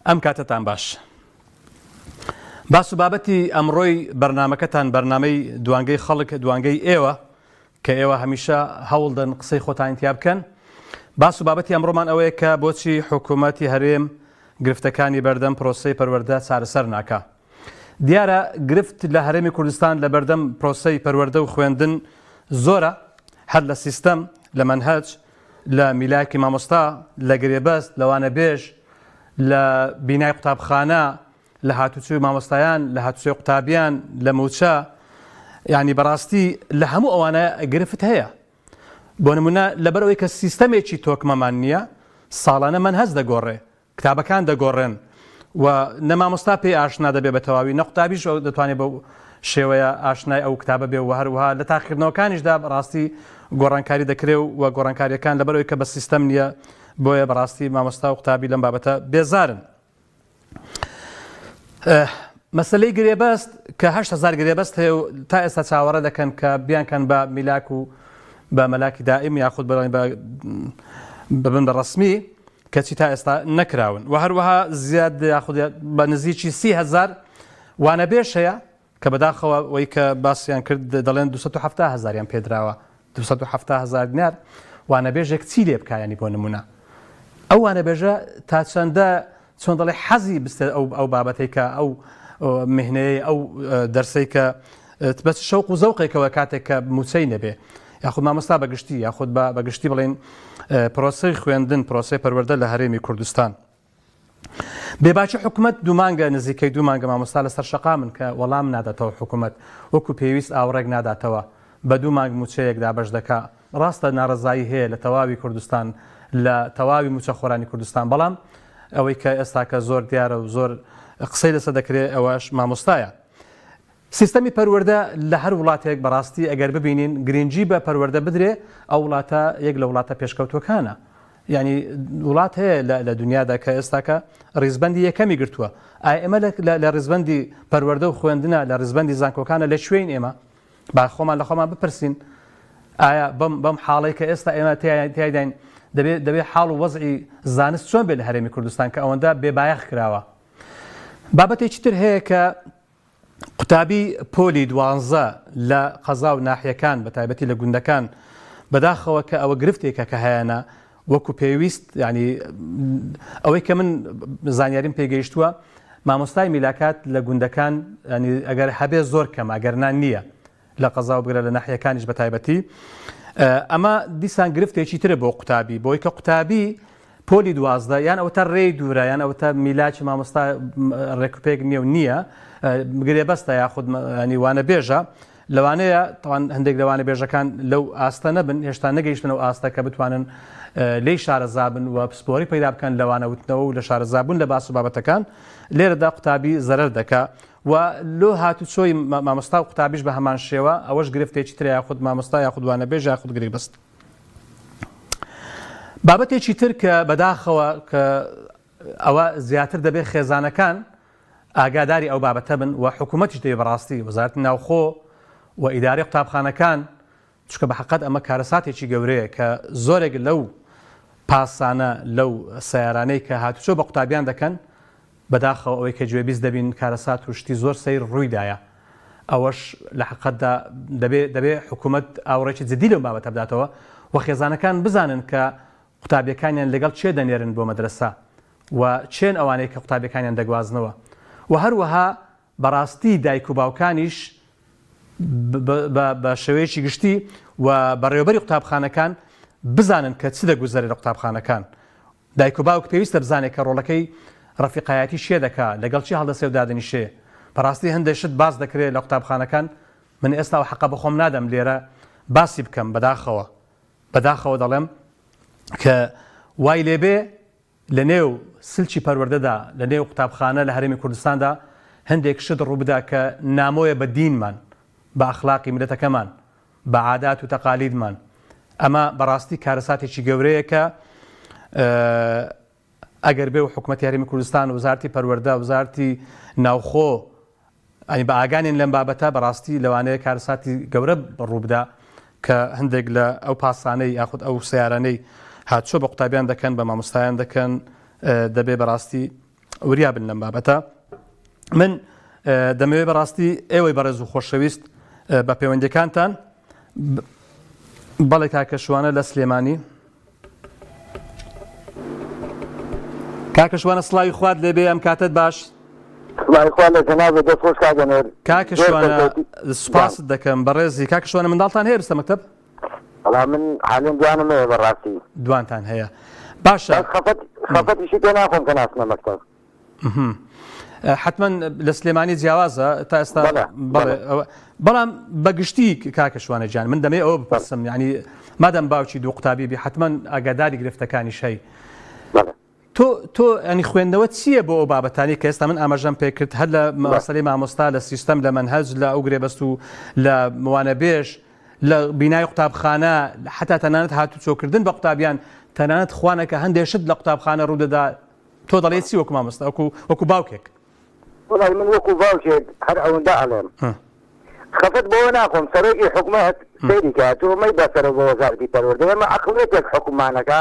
ئەم کاتەتان باش. باس و بابەتی ئەمڕۆی بەرنامەکەتان بەرنامەی دوانگەی خەڵک دوانگەی ئێوە کە ئێوە هەمیشە هەوڵدەن قسەی خۆتانی تیا بکەن باس و بابەتی ئەمڕۆمان ئەوەیە کە بۆچی حکوومەتی هەرێم گرفتەکانی بەردەم پرۆسەی پەروەردە چارەسەر ناکا. دیارە گرفت لە هەرێمی کوردستان لە بەردەم پرۆسەی پەروەردە و خوێندن زۆرە، هەر لە سیستەم، لە مەنهەج، لە میلاکی مامۆستا، لە گرێبەست، لە وانەبێژ، لە بینای قوتابخانە، لە هاتوچۆی مامۆستایان، لە هاتوچۆی قوتابیان، لە مووچە، یانی بەڕاستی لە هەموو ئەوانە گرفت هەیە. بۆ نموونە لەبەرئەوەی کە سیستەمێکی تۆکمەمان نییە، ساڵانە مەنهەج دەگۆڕێ، کتابەکان دەگۆڕێن و نە مامۆستا پێی ئاشنا دەبێ بە تەواوی، نە قوتابیش دەتوانێ بەو شێوەیە ئاشنای ئەو کتابە بێ و هەروەها لە تاقیکردنەوەکانیشدا بەڕاستی گۆڕانکاری دەکرێ و گۆڕانکارییەکان لەبەرئەوەی کە بە سیستەم نییە بۆیە بەڕاستی مامۆستا و قوتابی لەم بابەتە بێزارن. مەسەلەی گرێبەست کە 8000 گرێبەست هەیە و تا ئێستا چاوەڕێ دەکەن کە بیانکەن بە میلاک و بە مەلاکی دائیم یاخود بڵێن بە ببن بە ڕەسمی کەچی تا ئێستا نەکراون و هەروەها زیاد یاخود بە نزیکی 30هزار وانەبێژ هەیە کە بەداخەوە وەی کە باسیان کرد دەڵێن 270 هەزاریان پێدراوە 270 هەزار دینار وانەبێژێک چی لێ بکا یانی بۆ نمونە ئەو وانەبێژە تا چەندە چۆن دەڵێ حەزی بستێت ئەو ئەو بابەتەی کە ئەو مهنەیە ئەو دەرسەی کە بەس شەوق و زەوقێکەوە کاتێک کە موچەی نەبێ یاخود مامۆستا بەگشتی یاخود بە بەگشتی بڵێن پرۆسەی خوێندن پرۆسەی پەروەردە لە هەرێمی کوردستان بێباکی حکومەت دوو مانگە نزیکەی دوو مانگە مامۆستا لەسەر شەقامن کە وەڵام ناداتەوە حکومەت وەکو پێویست ئاوڕێک ناداتەوە بە دوو مانگ موچەیەک دابەش دەکا ڕاستە ناڕەزایی هەیە لە تەواوی کوردستان لە تەواوی موچەخۆرانی کوردستان بەڵام ئەوەی کە ئێستاکە زۆر دیارە و زۆر قسەی لەسەر دەکرێ ئەوەش مامۆستایە. سیستەمی پەروەردە لە هەر وڵاتێک بەڕاستی ئەگەر ببینین گرنگی بە پەروەردە بدرێ ئەو وڵاتە یەک لە وڵاتە پێشکەوتوەکانە یعنی وڵات هەیە لە دنیادا کە ئێستاکە ڕیزبەندی یەکەمی گرتووە ئایا ئێمە لە ڕیزبەندی پەروەردە و خوێندنە لە ڕیزبەندی زانکۆکانە لە کوێین ئێمە با خۆمان لە خۆمان بپرسین ئایا بەم بەم حاڵەی کە ئێستا ئێمە تیایداین دەبێ دەبێ حاڵ و وەزعی زانست چۆن بێ لە هەرێمی کوردستان کە ئەوەندە بێبایەخ کراوە بابەتێکی تر هەیە کە قوتابی پۆلی دوانزە لە قەزا و ناحیەکان بە تایبەتی لە گوندەکان بەداخەوە کە ئەوە گرفتێکە کە هەیانە وەکو پێویست ینی ئەوەی کە من زانیاریم پێگەیشتووە مامۆستای میلاکات لە گوندەکان ینی ئەگەر هەبێ زۆر کەم ئەگەر نان نییە لە قەزا و بگرە لە ناحیەکانیش بە تایبەتی ئەمە دیسان گرفتێکی ترە بۆ قوتابی بۆی کە قوتابی پۆلی 12 یان ئەوەتا ڕێی دوورە یان ئەوەتا میلاکی مامۆستا ڕێکوپێک نییە و نییە گرێبەستە یاخود ینی وانە بێژە لەوانەیە تاوان هەندێک لەوانە بێژەکان لەو ئاستە نەبن هێشتا نەگەیشتن ئەو ئاستە کە بتوانن لێی شارەزابن و پسپۆری پەیدا بکەن لەوانە وتنەوە و لە شارەزابوون لە باس و بابەتەکان لێرەدا قوتابی زەرەر دەکا و لۆ هاتوچۆی مامۆستا و قوتابیش بە هەمان شێوە ئەوەش گرفتێکی ترە یاخود مامۆستا یاخود وانەبێژ یاخود گرێبەست. بابەتێکی تر کە بەداخەوە کە ئەوە زیاتر دەبێت خێزانەکان ئاگاداری ئەو بابەتە بن و حکوومەتیش دەبێت بەڕاستی وەزارەتی ناوخۆ و ئیدارەی قوتابخانەکان چونکە بە حەقەت ئەمە کارەساتێکی گەورەیە کە زۆرێک لەو پاسانە لەو سەیارانەی کە هاتوچۆ بە قوتابیان دەکەن بەداخەوە ئەوەی کە گوێبیست دەبین کارەسات و شتی زۆر سەیر ڕوویدایە ئەوەش لە حەقەتدا دەبێ دەبێ حکوومەت ئاوڕێکی جدی لەو بابەتە بداتەوە و خێزانەکان بزانن کە قوتابیەکانیان لەگەڵ کێ دەنێرن بۆ مەدرەسە و کێن ئەوانەی کە قوتابیەکانیان دەگوازنەوە و هەروەها بەڕاستی دایک و باوکانیش بە شێوەیەکی گشتی و بەڕێوەبەری قوتابخانەکان بزانن کە چ دەگوزەرێ لە قوتابخانەکان. دایک و باوک پێویستە بزانێ کە ڕۆڵەکەی ڕەفیقایەتی چێ دەکا، لەگەڵ چی هەڵدەسێ و دادەنیشێ. بەڕاستی هەندێ شت باس دەکرێ لە قوتابخانەکان من ئێستا ئەو حەقە بە خۆم نادەم لێرە باسی بکەم بەداخەوە بەداخەوە دەڵێم کە وای لێبێ لە نێو سلکی پەروەردەدا، لە نێو قوتابخانە لە هەرێمی کوردستاندا هەندێک شت ڕووبدا کە نامۆیە بە دینمان، بە ئەخلاقی میللەتەکەمان، بە عادات و تەقالیدمان. ئەمە بەڕاستی کارەساتێکی گەورەیە کە ئەگەر بێ و حکومەتی هەرێمی کوردستان، وەزارەتی پەروەردە، وەزارەتی ناوخۆ، ئەی بە ئاگانین لەم بابەتە بەڕاستی لەوانەیە کارەساتی گەورە ڕووبدا کە هەندێک لە ئەو پاسانەی یاخود ئەو سیارانەی هاتچۆ بە قوتابیان دەکەن بە مامۆستایان دەکەن دەبێ بەڕاستی وریا بن لەم بابەتە. من دەمەوێت بەڕاستی ئێوەی بەڕێز و خۆشەویست بە پەیوەندەکانتان بەڵێ کاکە شوانە لە سلێمانی کاکە شوانە سڵاوی خوات لێبێ ئەم کاتت باش سڵاوی خوا لە جەنابت دەست خۆش کاک ئەنوەر کاکە شوانە سوپاست دەکەم بەڕێزی کاکە شوانە منداڵتان هەیە بستە مەکتەب وەڵا من حالێن دوانم هەیە بەڕاستی دوانتان هەیە باشە خەفەت خەفەتیشی پێ ناخۆم کە ناچنە مەکتەب حتمما لە سلێمانی جیاوازە تا ئێستا بەڵام بەگشتی کاکە شوانە گیان من دەمێ ئەوە بپرسم یعنی مادەم باوکی دوو قوتابی بی حتمما ئاگاداری گرفتەکانیش هەی تۆ تۆ ینی خوێندنەوە چییە بۆ ئەو بابەتانی کە ئێستا من ئاماژەم پێکرد هەر لە مەسەلەی مامۆستا لە سیستەم لە مەنهەج لە ئەو گرێبەست و لە وانەبێژ لە بینای قوتابخانە حتا تەنانەت هاتوچۆکردن بە قوتابیان تەنانەت خوانەکە هەندێک شت لە قوتابخانە ڕوودەدا تۆ دەڵێی چی وەکو مامۆستا وەکو وەکو باوکێک؟ وەڵای من وەکو باوکێک هەر ئەوەندە ئەڵێم خەفەت بەوە ناخۆم سەرۆکی حکومەت سەیری کە تۆ مەی بەسەرەوە بە وەزارەتی پەروەردە ئێمە عەقڵیەتێک حوکممانەکا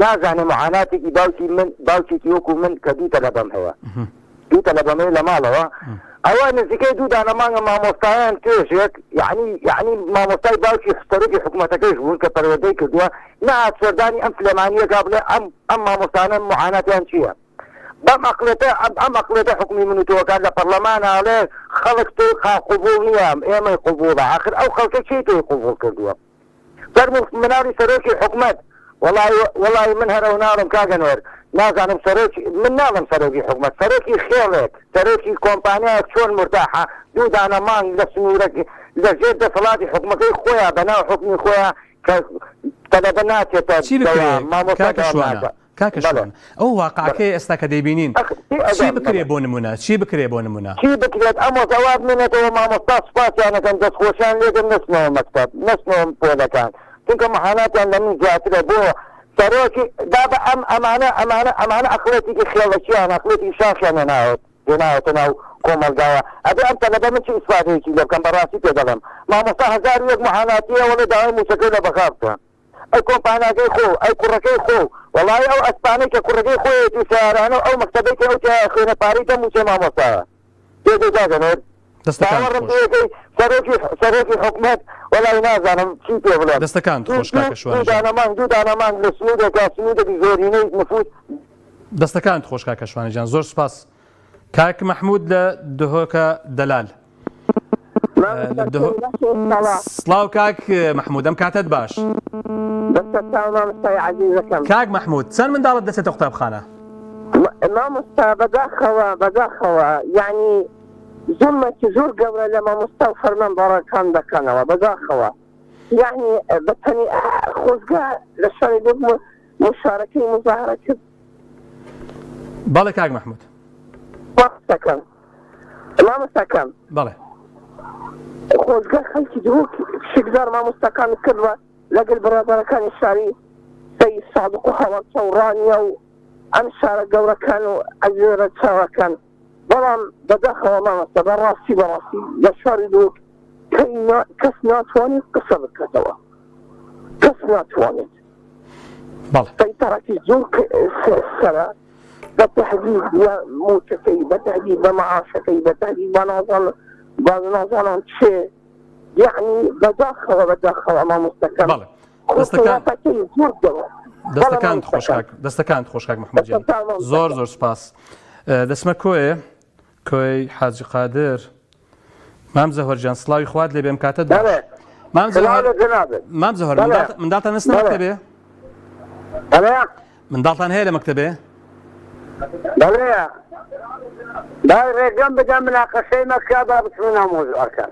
نازانێ معاناتێکی باوکی من باوکێکی وەکو من کە دوو تەلەبەم هەیە دوو تەلەبەم هەیە لە ماڵەوە ئەوە نزیکەی دوو دانە مانگە مامۆستایان توێژێک یعنی یعنی مامۆستای باوکی سەرۆکی حکوومەتەکەیش بوون کە پەروەردەی کردووە نەهات سەردانی ئەم سلێمانییەکە بڵێ ئەم ئەم مامۆستانە معاناتیان چییە بەم ئەقڵێتە ئەم ئەم ئەقڵێتە حکومی من و تۆکات لە پەرلەمانە ئەڵێ خەڵک تۆی قا قبوڵ نییە ئێمەی قبوڵە ئاخر ئەو خەڵکە کێی تۆی قبوڵ کردووە فەرموو مناڵی سەرۆکی حکومەت وەڵای وەڵای من هەر ئەو ناڵم کاک ئەنوەر نازانم سەرۆکی من ناڵم سەرۆکی حکومەت سەرۆکی خێڵێک سەرۆکی کۆمپانیایەک چۆن مورتاحە دوو دانە مانگ لە سنوورەک لە ژێر دەسەڵاتی حکومەکەی خۆیا بە ناو حوکمی خۆیا کە تەلەبە ناچێتە چی بکرێ دەوام مامۆستا کاکە دەوام شوانە ناکا کاکە بەڵێ شوان ئەو واقعەکەی ئێستا کە دەیبینین ئەخ پێ چی ئەگەم بکرێ بەڵێ بۆ نمونە چی بکرێ بۆ نمونە؟ چی بکرێت ئەم وەزعە وا بمێنێتەوە مامۆستا سوپاسیان ئەکەم دەستخۆشیان لێدەم نەچنەوە مەکتەب نەچنەوە پۆلەکان چونکە معاناتیان لە من زیاترە بۆ سەرۆکی بابە ئەم ئەمانە ئەمانە ئەمانە ئەقڵێتێکی خێڵەکیان ئەقڵێتی شاخیان هێناوە هێناوەتە ناو کۆمەڵگاوە ئەبێ ئەم تەلەبە من چ ئیسفادەیەکی لێ بکەم بەڕاستی پێ دەڵێم مامۆستا 1001 معاناتیە وەڵێ داوای موچەکەی لە بەغا بکە ئەی کۆمپاناکەی خۆو ئەی کوڕەکەی خۆو وەڵایی ئەو ئەسپانەی کە کوڕەکەی خۆیەتی و سەیارانە و ئەو مەکتەبەی کە ئەو تیایا خوێنە پارەی دە موچەی مامۆستایە پێ دەی کاکە نور دەستەکانت باوەڕم خۆش. پێیەکەی سەرۆکی سەرۆکی حکومەت وەڵایی نازانم چی پێ بڵێم دەستەکانت دوو خۆش کاکە دوو شوانە دوو ژیان. دانە مانگ دوو دانە مانگ لە سنوورێکا سنوورێکی زۆرینەی نفوس دەستەکانت خۆش کاکە شوانە گیان زۆر سوپاس. کاک مەحمود لە دهۆکە دەلال. سڵاو کاک مەحمود ئەم کاتەت باش. کاک مەحمود چەند منداڵت دەچێتە قوتابخانە؟ مامۆستا بەداخەوە بەداخەوە یعنی زوڵمێکی زۆر گەورە لە مامۆستا و فەرمانبەڕەکان دەکەنەوە بەداخەوە یعنی بەتەنی خۆزگە لە شاری دوک مشارەکەی مزاهرە کرد بەڵێ کاک مەحمود. مامۆستاکەم مامۆستاکەم بەڵێ. خۆزگە خەڵکی دهۆک شکدار مامۆستاکان کردوە لەگەل برادەرەکانی شاری سەید سادق و هەڵەبجە و ڕانیە و ئەم شارە گەورەکان و ئەزێرە چاوەکان بەڵام بەداخەوە مامۆستا بەڕاستی بەڕاستی لە شاری دهۆک کەس ناتوانێت قسە بکاتەوە کەس ناتوانێت بەڵێ. سەیتەڕەکی زۆر سەرە بە تەهدید بە موچەکەی بە تەهدید بە مەعاشەکەی بە تەهدید بە نازانم بە نازانم چێ یعنی بەداخەوە بەداخەوە مامۆستەکەم بەڵێ دەستەکان خۆ زۆر گەورە دەستەکانت خۆش کاک دەستەکانت خۆش کاک محمود گیان زۆر زۆر سوپاس دەچمە کۆیێ کۆی حاجی قادر مام جەوهەر گیان سڵاوی خوات لێ بێم کاتت باش بەڵێ مام سڵاو جەوهەر لە جەنابت مام جەوهەر بەڵێ منداڵ منداڵتان نەچنە بەڵێ مەکتەبێ بەڵێ منداڵتان هەیە لە مەکتەبێ بەڵێ بای ڕێگەم بدە مناقەشەی مەکە با بچمە ناو مەوزوعەکە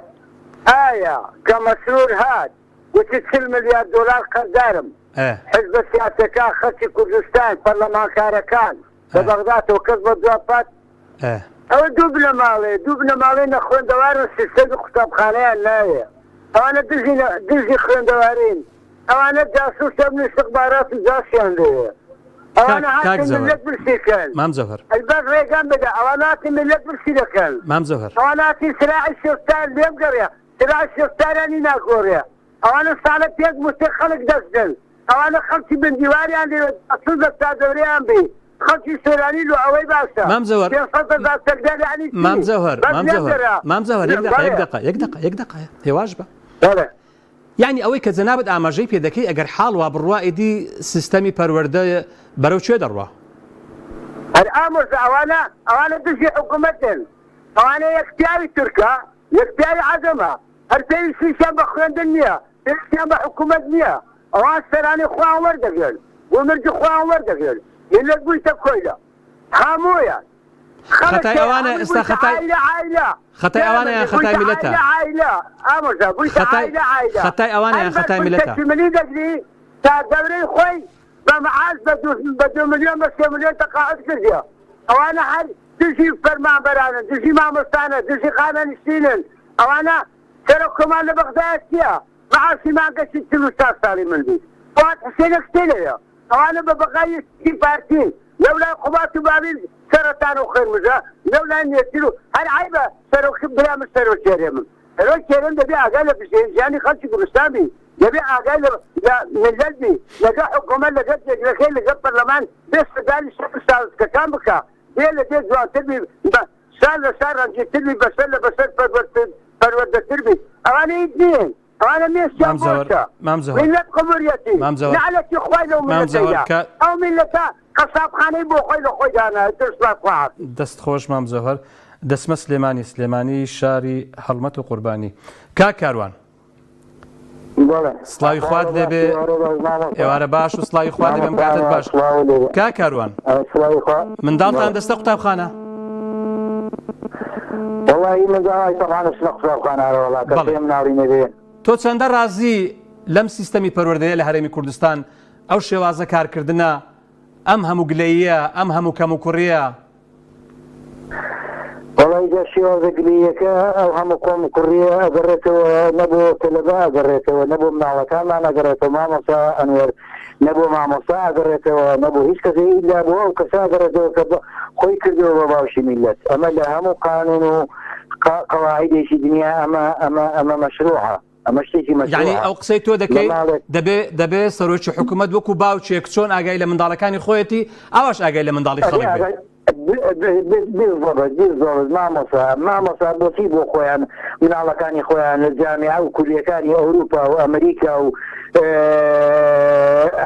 ئایا کە مەسرور هات وتی 40 ملیار دۆلار قەرزارم ئێ حزبە سیاسەکان خەڵکی کوردستان پەرلەمانکارەکان لە بەغداتەوە کەس بە دوا پات ئەوە دوو بنەماڵەیە دوو بنەماڵەی نەخوێندەوارن سیستەمی قوتابخانەیان ناوێ ئەوانە دژی دژی خوێندەوارین ئەوانە جاسوس ئەمن استخبارات و جاسیان لێیە ئەوانە کاک هاتن جەوهەر ملت برسی کەن مام جەوهەر ئەی بەس ڕێگەم بدە ئەوانە هاتن ملت برسی دەکەن مام جەوهەر ئەوانە هاتن سراعی شێستان لێم گەڕێ سراعی شێستانیانی ناگۆڕێ ئەوانە ساڵە پێک موچەی خەڵک دەسدن ئەوانە خەڵکی بن دیواریان لێوێ جاسوس بە چاردەورەیان بی. خەڵکی سۆرانی لۆ ئەوەی باشە. مام جەوهەر 500 هەزار چەکدار یەعنی چی؟ مام جەوهەر بەس مام لێم جەوهەر دەرە. مام جەوهەر یەک دەقە بەڵێ. یەک دەقە یەک دەقە یەک دەقە هێواش بە. بەڵێ. یەعنی ئەوەی کە جەنابت ئاماژەی پێ دەکەی ئەگەر حاڵ وا بڕوا ئیدی سیستەمی پەروەردە بەرەو کوێ دەڕوا؟ هەر ئامۆزا ئەوانە ئەوانە دژی حکومەتن ئەوانە یەک پیاوی تورکە یەک پیاوی عەجەمە هەر پێویستیشیان بە خوێندن نییە پێویستیان بە حکومەت نییە ئەوان سەرانەی خۆیان وەردەگرن گومرگی خۆیان وەردەگرن میللەت بوویتە کۆیلە هەموویان خەڵک خەتای هەیە ئەوانە هەمووی ئێستا بوویتە خەتای عایلە عایلە خەتای ئەوانە دەرەمەندی یان خەتای بوویتە میللەتە؟ عایلە عایلە ئامۆزا بوویتە خەتای عایلە عایلە خەتای ئەوانە هەر یان خەتای بەرپرسە میللەتە؟ چمنی دەگری تا دەورەی خۆی بە معاش بە دوو بە دوو ملیۆن بە سێ ملیۆن تەقاعد کردیە ئەوانە هەر دژی فەرمانبەرانن دژی مامۆستانە دژی خانەنشینن ئەوانە سەرۆک کۆمار لە بەغدایە چیە معاشی مانگەکی 44 ساڵی من بی فواد حسێنێک چێ لەوێ ئەوانە بە بەغای یەکێتی پارتین لەولای قوباد و بابیل سەرەتان و خوێنمژە لەولای نێچیر و هەر عەیبە سەرۆک برا من سەرۆک هەرێمم سەرۆک هەرێم دەبێ ئاگای لە بژێوی ژیانی خەڵکی کوردستان بی دەبێ ئاگای لە لە میللەت بی لەگەڵ حکوومەت لەگەڵ جێگرەکەی لەگەڵ پەرلەمان بێ سەردانی شار و شارۆچکەکان بکا بێ لە دێ جوانتر بی بە شار لە شار ڕەنگینتر بی بەشەر لە بەشەر پەروەرتر پەروەردەتر بی ئەوانە هیچ نین ئەوانە مێشکیان مام زەوەر بۆشە مام زەوەر میللەت قبوریەتی مام زەوەر نەعلەتی خوای لەو مام میللەتەی زەوەر دا کە ئەو میللەتە قەسابخانەی بۆ خۆی لە خۆی دانا ئیتر سوپاس خوا حافیز. دەست خۆش مام جەوهەر. دەچمە سلێمانی سلێمانی شاری هەڵمەت و قوربانی. کاک کاروان. بەڵێ. سڵاوی خوات ئێوارە لێبێ باش ئێوارە باش مامۆستا. ئێوارە باش و سڵاوی خوات لێبێ ئەم مامۆستا کاتەت باش. سڵاو لێبێ. کاک کاروان. سڵاوی خوا. منداڵتان بەڵێ. دەستە قوتابخانە؟ وەڵاهی منداڵی تەبعەن ئەچنە قوتابخانە ئەرێ وەڵا کە بەڵێ. سێ مناڵی نەبێ. تۆ چەندە ڕازی لەم سیستەمی پەروەردەیە لە هەرێمی کوردستان ئەو شێوازە کارکردنە ئەم هەموو گلەییە ئەم هەموو کەموکوڕییە؟ وەڵای جا شێوازە گلەییەکە ئەو هەموو کۆموکوڕییە ئەگەڕێتەوە نە بۆ تەلەبە ئەگەڕێتەوە نە بۆ مناڵەکانمان ئەگەڕێتەوە مامۆستا ئەنوەر نە بۆ مامۆستا ئەگەڕێتەوە نە بۆ هیچ کەسێ ئیلا بۆ ئەو کەسە ئەگەڕێتەوە کە خۆی کردووە بە باوکی میللەت ئەمە لە هەموو قانون و قەواعیدێکی دنیا ئەمە ئەمە ئەمە مەشروعە ئەمە شتێکی یعنی مەشروعە ئەو قسەی تۆ لە دەکەی ماڵێک دەبێ دەبێ سەرۆکی حکوومەت وەکو باوکێک چۆن ئاگای لە منداڵەکانی خۆیەتی ئاواش ئاگای لە منداڵی ئەبێ خەڵک بێ. ئاگای بالضبط بالضبط مامۆستا مامۆستا بۆچی بۆ خۆیان مناڵەکانی خۆیان لە جامیعە و کولیەکانی ئەوروپا و ئەمریکا و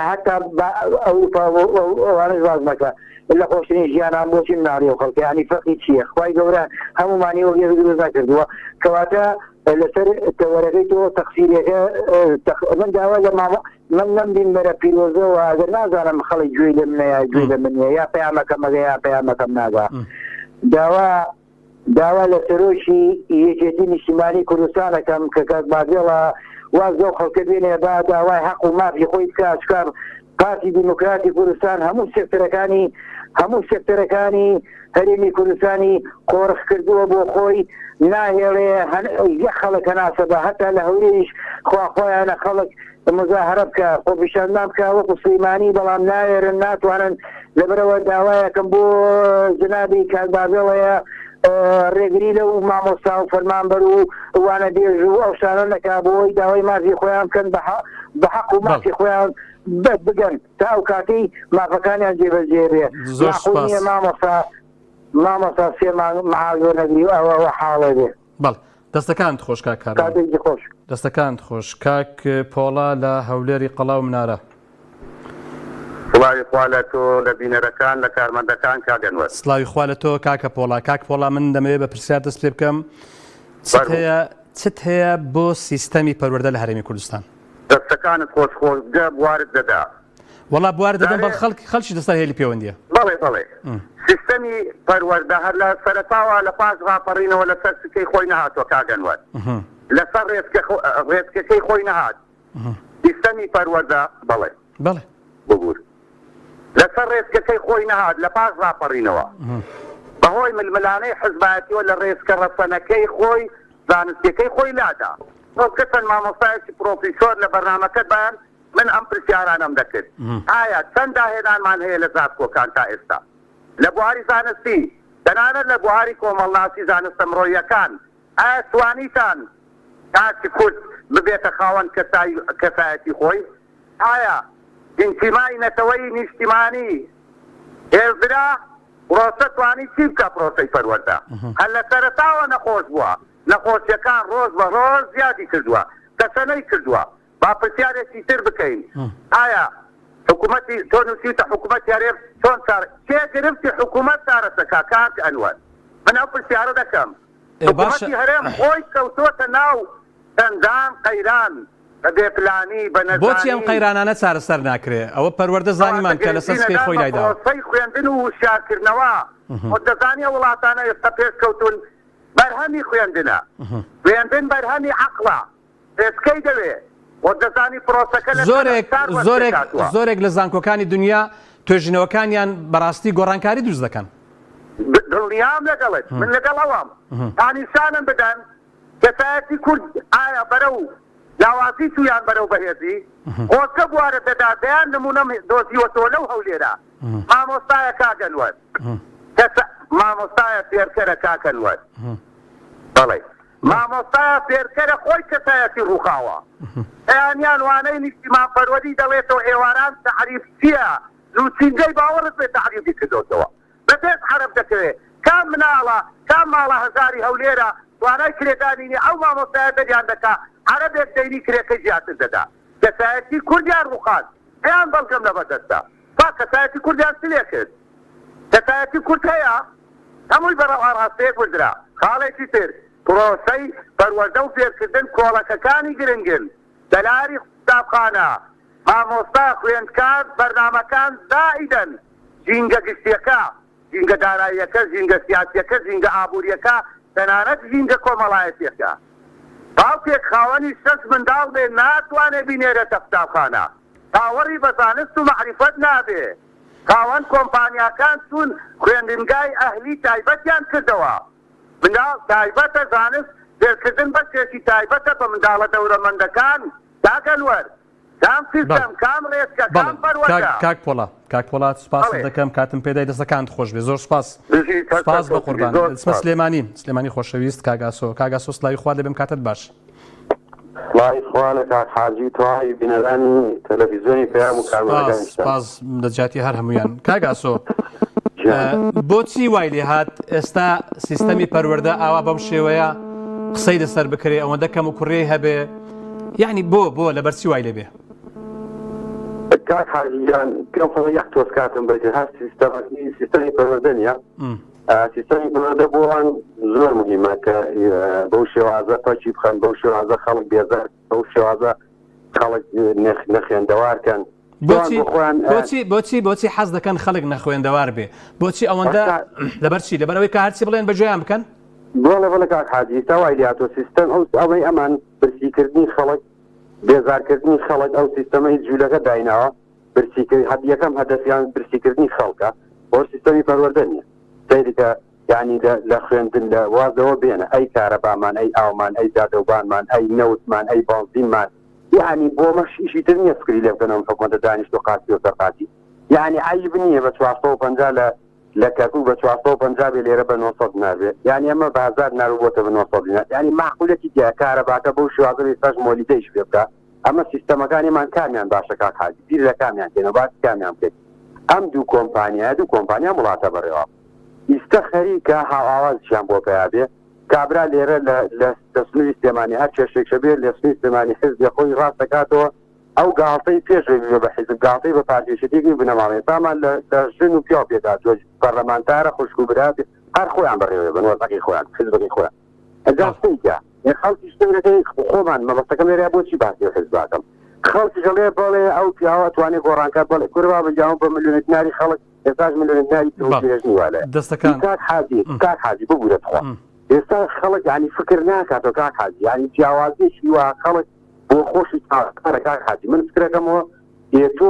هەتا ئەوروپا ئەوانش باز مەکە لە خۆشترین ژیانان بۆچی مناڵی و خەڵکە ینی فەرقی چییە خوای گەورە هەمومانی وەک یەک دروست نەکردووە کەواتە لەسەر تەوەرەکەی تۆ تەقسیرەکە من داوا لە مامۆ من لەم بینبەرە پیرۆزەوە ئەگەر نازانم خەڵک گوێی لە منە یا گوێی لە من نییە یا پەیامەکەم ئەگە یا پەیامەکەم ناگا داوا داوا لە سەرۆکی یەکێتی نیشتیمانی کوردستان ئەکەم کە کاک بادێڵە واز لەو خەڵکە بێنێ با داوای حەق و مافی خۆی بکا چکا پارتی دیموکراتی کوردستان هەموو سێکتەرەکانی هەموو سێکتەرەکانی هەرێمی کوردستانی قۆرخ کردووە بۆ خۆی ناهێڵێ یەک خەڵک هەناسە بە هەتا لە هەولێریش خواخوایانە خەڵک مزاهرە بکە خۆپیشاندان بکە وەکو سلیمانی بەڵام ناوێرن ناتوانن لەبەرەوە داوایەکەم بۆ جنابی کاک بابێڵەیە ڕێگری لەو مامۆستا و فەرمانبەر و وانەبێژ و ئەو شتانە نەکا بۆی داوای مافی خۆیان بکەن بە حەق و مافی خۆیان بگەن تا ئەو کاتەی مافەکانیان جێبەجێ بێ. زۆر ماقول سوپاس. نییە مامۆستا مامۆستا سێ مانگ معاش وەرنەگری و ئەوە ئەوە حاڵێ بێ. بەڵێ دەستەکانت خۆش کاک کاروان. کاتێکی خۆش. دەستەکانت خۆش کاک پۆڵا لە هەولێری قەڵا و منارە. سڵاوی خوا لە تۆ لە بینەرەکان لە کارمەندەکان کاک ئەنوەر. سڵاوی خوا لە تۆ کاکە پۆڵا. کاک پۆڵا من دەمەوێت بە پرسیار دەست پێ بکەم چت فەرموو. هەیە چت هەیە بۆ سیستەمی پەروەردە لە هەرێمی کوردستان؟ دەستەکانت خۆش خۆزگە بوارت دەدا. وەڵا بوار دەدەم بەڵ جارێ. خەڵک خەڵکی لەسەر هێلی پێوەندیە. بەڵێ بەڵێ سیستەمی پەروەردە هەر لە سەرەتاوە لە پاش ڕاپەڕینەوە لەسەر سکەی خۆی نەهاتوە کاک ئەنوەر لەسەر ڕێچکە ڕێچکەکەی خۆی نەهات سیستەمی پەروەردە بەڵێ بەڵێ. ببور لەسەر ڕێچکەکەی خۆی نەهات لە پاش ڕاپەڕینەوە بەهۆی ململانێی حزبایەتیەوە لە ڕێچکە ڕەسەنەکەی خۆی زانستیەکەی خۆی لادا. خۆزگە چەند مامۆستایەکی پرۆفیسۆر لە بەرنامەکەت بایەن من ئەم پرسیارانەم دەکرد ئایا چەند داهێنانمان هەیە لە زانکۆکان تا ئێستا لە بواری زانستی تەنانەت لە بواری کۆمەڵناسی زانستە مرۆییەکان ئایا توانیتان تاکی کورد ببێتە خاوەن کەسایەتی خۆی ئایا ئینتیمای نەتەوەیی نیشتیمانی. هێزرا پرۆسە توانی چی بکا پرۆسەی پەروەردە هەر لە سەرەتاوە نەخۆش بووە نەخۆشیەکان ڕۆژ بە ڕۆژ زیادی کردووە تەشەنەی کردووە با پرسیارێکی تر بکەین ئایا حکومەتی تۆ نووسیوتە حکومەتی هەرێم چۆن چار کێ گرفتی حکومەت چارەسەکا کاک ئەنوەر من ئەو پرسیارە دەکەم حکومەتی هەرێم خۆی کەوتۆتە ناو چەندان قەیران بە بێ پلانی بە نەزانی. بۆچی ئەم قەیرانانە چارەسەر ناکرێ؟ ئەوە پەروەردە زانیمان کە لەسەر سکەی خۆی لایداوە. پرۆسەی خوێندن و وشیارکردنەوە، خۆت دەزانی ئەو وڵاتانە ئێستا پێشکەوتوون بەرهەمی خوێندنە، خوێندن بەرهەمی عەقڵە، ڕێچکەی دەوێ، خۆت دەزانی پرۆسەکە لە چەند زۆرێک ئەقسار وەست زۆرێک پێکهاتووە. زۆرێک لە زانکۆکانی دنیا توێژینەوەکانیان بەڕاستی گۆڕانکاری دروست دەکەن. دڵنیام لەگەڵت، من لەگەڵ ئەوەم تا نیشانم بدەن کەسایەتی کورد ئایا بەرەو لاوازی چوو یان بەرەو بەهێزی؟ خۆزگە بوارت دەدا دەیان نموونەم دۆزیوەتەوە لەو هەولێرە مامۆستایە کاک ئەنوەر کەسە مامۆستایە فێرکەرە کاک ئەنوەر بەڵێ مامۆستایە فێرکەرە خۆی کەسایەتی ڕووخاوە بەیانیان وانەی نیشتیمانپەروەری دەڵێتەوە ئێواران تەعریب چییە نووسینگەی باوەڕت بێ تەعریبی کردۆتەوە بە پێش عەرەب دەکەوێ کام مناڵە کام ماڵە هەژاری هەولێرە توانای کرێدانی نیە ئەو مامۆستایە دەریان دەکا عەرەبێک دەینی کرێکەی زیاتر دەدا کەسایەتی کوردیان ڕوخاند دەیان بەڵگەم لەبەر دەستە با کەسایەتی کوردیان چ لێکرد کەسایەتی کورد هەیە هەمووی بەڕەو ئاڕاستەیەک بردرا خاڵێکی تر پرۆسەی پەروەردە و فێرکردن کۆڵەکەکانی گرنگن دەلاری قوتابخانە مامۆستا، خوێندکار، بەرنامەکان زائیدەن ژینگە گشتیەکە، ژینگە داراییەکە، ژینگە سیاسیەکە، ژینگە ئابوریەکە، تەنانەت ژینگە کۆمەڵایەتیەکە. باوکێک خاوەنی شەش منداڵ بێ ناتوانێ بینێرێتە قوتابخانە، باوەڕی بە زانست و مەعریفەت نابێ. خاوەن کۆمپانیاکان چوون خوێندنگای ئەهلی تایبەتیان کردەوە. منداڵ تایبەتە، زانست فێرکردن بەشێکی تایبەتە بە منداڵە دەورەمەندەکان. کاک ئەنوەر کام سیستەم کام ڕێچکە کام پەروەردە؟ کاک پۆڵا کاک پۆڵا سوپاست دەکەم کاتم پێدای دەستەکانت خۆش بێ زۆر سوپاس سوپاس بە قوربان دەچمە سلێمانی سلێمانی خۆشەویست کاک ئاسۆ کاک ئاسۆ سلاوی خوا لێبم کاتت باش. سڵاوی خوا لە کاک حاجی و تەواوی بینەرانی تەلەفیزیۆنی پەیام و کارمەندەکانیشتان. سپاس لە جیاتی هەر هەمویان کاک ئاسۆ بۆچی وای لێ هات ئێستا سیستەمی پەروەردە ئاوا بەم شێوەیە قسەی لەسەر بکرێ ئەوەندە کەم و کوڕی هەبێ یعنی بۆ بۆ لەبەر چی وای لێ بێ؟ کاک حاجی گیان پێم خۆشە یەک تۆز کاتم بەجێ هەر سیستەمەکەی سیستەمی پەروەردە نییە سیستەمی پەروەردە بۆ ئەوان زۆر مهمە کە بەو شێوازە پەکی بخەن بەو شێوازە خەڵک بێزار بەو شێوازە خەڵک نەخوێندەوار کەن بۆچی بۆچی بۆچی بۆچی حەز دەکەن خەڵک نەخوێندەوار بێ بۆچی ئەوەندە لەبەر چی لەبەرەوەی کە هەرچی بڵێن بەگوێیان بکەن بەڵێ بەڵێ کاک حاجی تا وای لێهاتووە سیستەم ئەو ئەوەی ئەمان برسیکردنی خەڵک بێزارکردنی خەڵک ئەو سیستەمە هیچ جوولەکە دایناوە برسیکرد هەد یەکەم هەدەفیان برسیکردنی خەڵکە بۆ سیستەمی پەروەردە نییە سەیریکە یعنی لە خوێندن لە وازەوە بێنە ئەی کارەبامان ئەی ئاومان ئەی جادەوبانمان ئەی نەوتمان ئەی بەنزینمان یعنی بۆ مەش ئیشی تر نییە فکری لێ بکەن ئەم حکومەتە دانیشت و قاچی و سەرقاچی یعنی عەیب نییە بە 450 لە لە کەرکوک بە 450 بێ لێرە بە 900 دینار بێ یعنی ئەمە بە 1000 دینار بۆتە بە 900 دینار یعنی معقولەتی تیا کارەباکە بەو شێوازە بێ ئێستاش مۆلیدەیش پێ بکا ئەمە سیستەمەکانیمان کامیان باشە کاک حاجی بیر لە کامیان کەینەوە باسی کامیان بکەین ئەم دوو کۆمپانیایە دوو کۆمپانیا وڵاتە بەڕێوە ئیستە خەریکە هاوئاوازیشیان بۆ پەیا بێ کابرا لێرە لە لە لە سنووری سلێمانی هەر کێشێکشە بێ لە سنووری سلێمانی حزبێ خۆی ڕاست دەکاتەوە ئەو گاڵتەی پێش ئەوی ببێ بە حیزب گاڵتەی بە پارتی یەکێتی بنەماڵەی ئێستامان لە لە ژن و پیاو پێکهاتووە پەرلەمانتارە خوشک و برا هەر خۆیان بەڕێوەی بن وەزعەکەی خۆیان حیزبەکەی خۆیان ئەجا سەیرکە ئێ خەڵکیش سەیرەکەی خۆمان مەبەستەکەم لێرە بۆچی باسی ئەو حیزباکەم خەڵکیش ئەڵێ بەڵێ ئەو پیاوە توانێ گۆڕانکار بەڵێ کورە بابە گیان بە ملیۆنە دیناری خەڵک ئێستاش ملیۆنە دیناری تر و بەڵێ پێش نیوە لە دەستەکان کاک حاجی کاک حاجی ببورە تخوا ئێستا خەڵک یانی فکر ناکاتەوە کاک حاجی یانی جیاوازیەکی وا خەڵک بۆ خۆشی چاوەکانە کاک حاجی من فکرەکەمەوە ئێ تۆ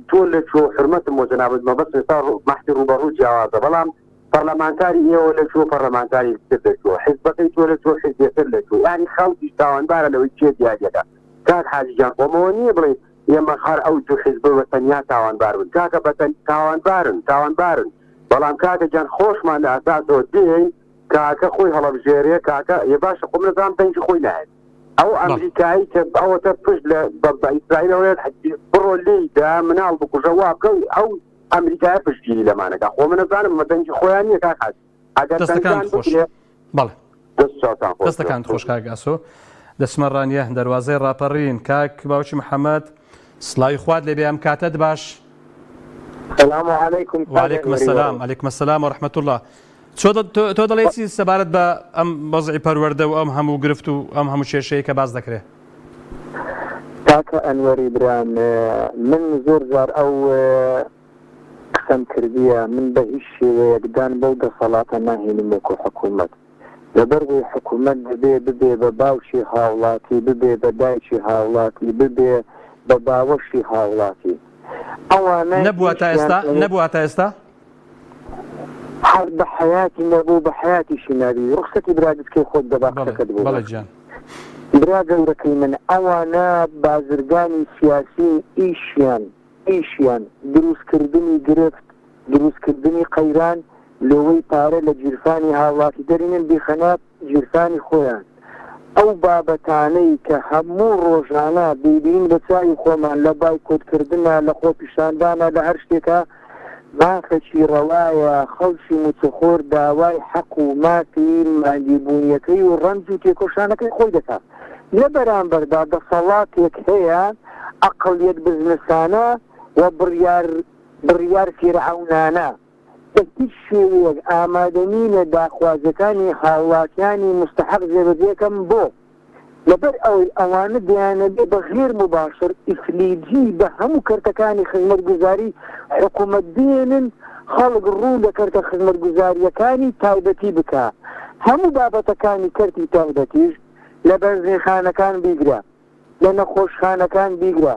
تۆ لە کوێ حورمەتم بۆ جەنابت مەبەست ئێستا مەحتی ڕووبەڕوو جیاوازە بەڵام پەرلەمانتاری ئێوە لە کوێ پەرلەمانتاری تر لە کوێ حیزبەکەی تۆ لە کوێ حیزبێتر لە کوێ یانی خەڵکیش تاوانبارە لەوەی کێ دیاریەکە کاک حاجی گیان خۆمەوە نییە بڵێ ئێمە هەر ئەو دوو حیزبە بە تەنیا تاوانبار بن کاکە بە تاوانبارن تاوانبارن بەڵام کاکە گیان خۆشمان لە ئەساسەوە دێین کاکە خۆی هەڵەبژێرێ کاکە ێ باشە خۆ من ئەزانم دەنگی خۆی نایەت ئەو ئەمریکایی کە ئەوەتە پشت لە بە ئیسرائیلەوەیە بڕۆ لێی دا مناڵ بکوژە وا بکە ئەو. ئەمریکایە پشتگیری لەمانەکا خۆ من ئەزانم ئەمە دەنگی خۆیان نییە کاک حاجی ئەگەر دەستەکانت دەنگیان خۆش بکرێ بەڵێ دەست چاوتان خۆش بێ. دەستەکانت خۆش کاک ئاسۆ دەچمە ڕانیە دەروازەی ڕاپەڕین کاک باوکی محەممەد سڵاوی خوات لێبێ ئەم کاتەت باش سلام علیکم کاک وعلیکم ئەنوەری السلام بەڕێز. علیکم السلام و رحمة الله چۆ دە- تۆ تۆ دەڵێی چی سەبارەت بە ئەم وەزعی پەروەردە و ئەم هەموو گرفت و ئەم هەموو کێشەیە کە باس دەکرێ کاکە ئەنوەری برام من زۆر جار ئەو قسەم کردیە من بە هیچ شێوەیەک دان بەو دەسەڵاتە ناهێنم وەکو حکومەت لەبەر وەی حکومەت دەبێ ببێ بە باوکی هاوڵاتی ببێ بە دایکی هاوڵاتی ببێ بە باوەشی هاوڵاتی ئەوانە نەبووە تا ئیشیان ئێستا ئەوە نەبووە تا ئێستا؟ هەر بە حەیاتی نەبوو بە حەیاتیشی نابی ڕوخسەتی برا گچکەی خۆت دەبا بەڵێ قسەکەت بۆ بەڵێ بکەم. گیان. برا گەورەکەی من ئەوانە بازرگانی سیاسین ئیشیان ئیشیان دروست کردنی گرفت دروست کردنی قەیران لۆوەی پارە لە گیرفانی هاوڵاتی دەرینن بیخەنە گیرفانی خۆیان ئەو بابەتانەی کە هەموو ڕۆژانە دەیبینین بە چاوی خۆمان لە بایکۆت کردنا لە خۆپیشاندانا لە هەر شتێکا مافەکی ڕەوایە خەڵکی موچەخۆر داوای حەق و مافی ماندیبوونیەکەی و ڕەنج و تێکۆشانەکەی خۆی دەکات لە بەرامبەردا دەسەڵاتێک هەیە ئەقڵیەت بزنسانە و بڕیار بڕیار فیرعەونانە بە هیچ شێوەیەک ئامادەنینە داخوازیەکانی هاوڵاتیانی موستەحەق جێبەجێکەن بۆ؟ لەبەر ئەوەی ئەوانە دەیانەوێ بە غێر موباشر ئیفلیجی بە هەموو کەرتەکانی خزمەتگوزاری حکومەت بهێنن خەڵک ڕوو لە کەرتە خزمەتگوزاریەکانی تایبەتی بکا هەموو بابەتەکانی کەرتی تایبەتیش لە بەنزینخانەکان بیگرە لە نەخۆشخانەکان بیگرە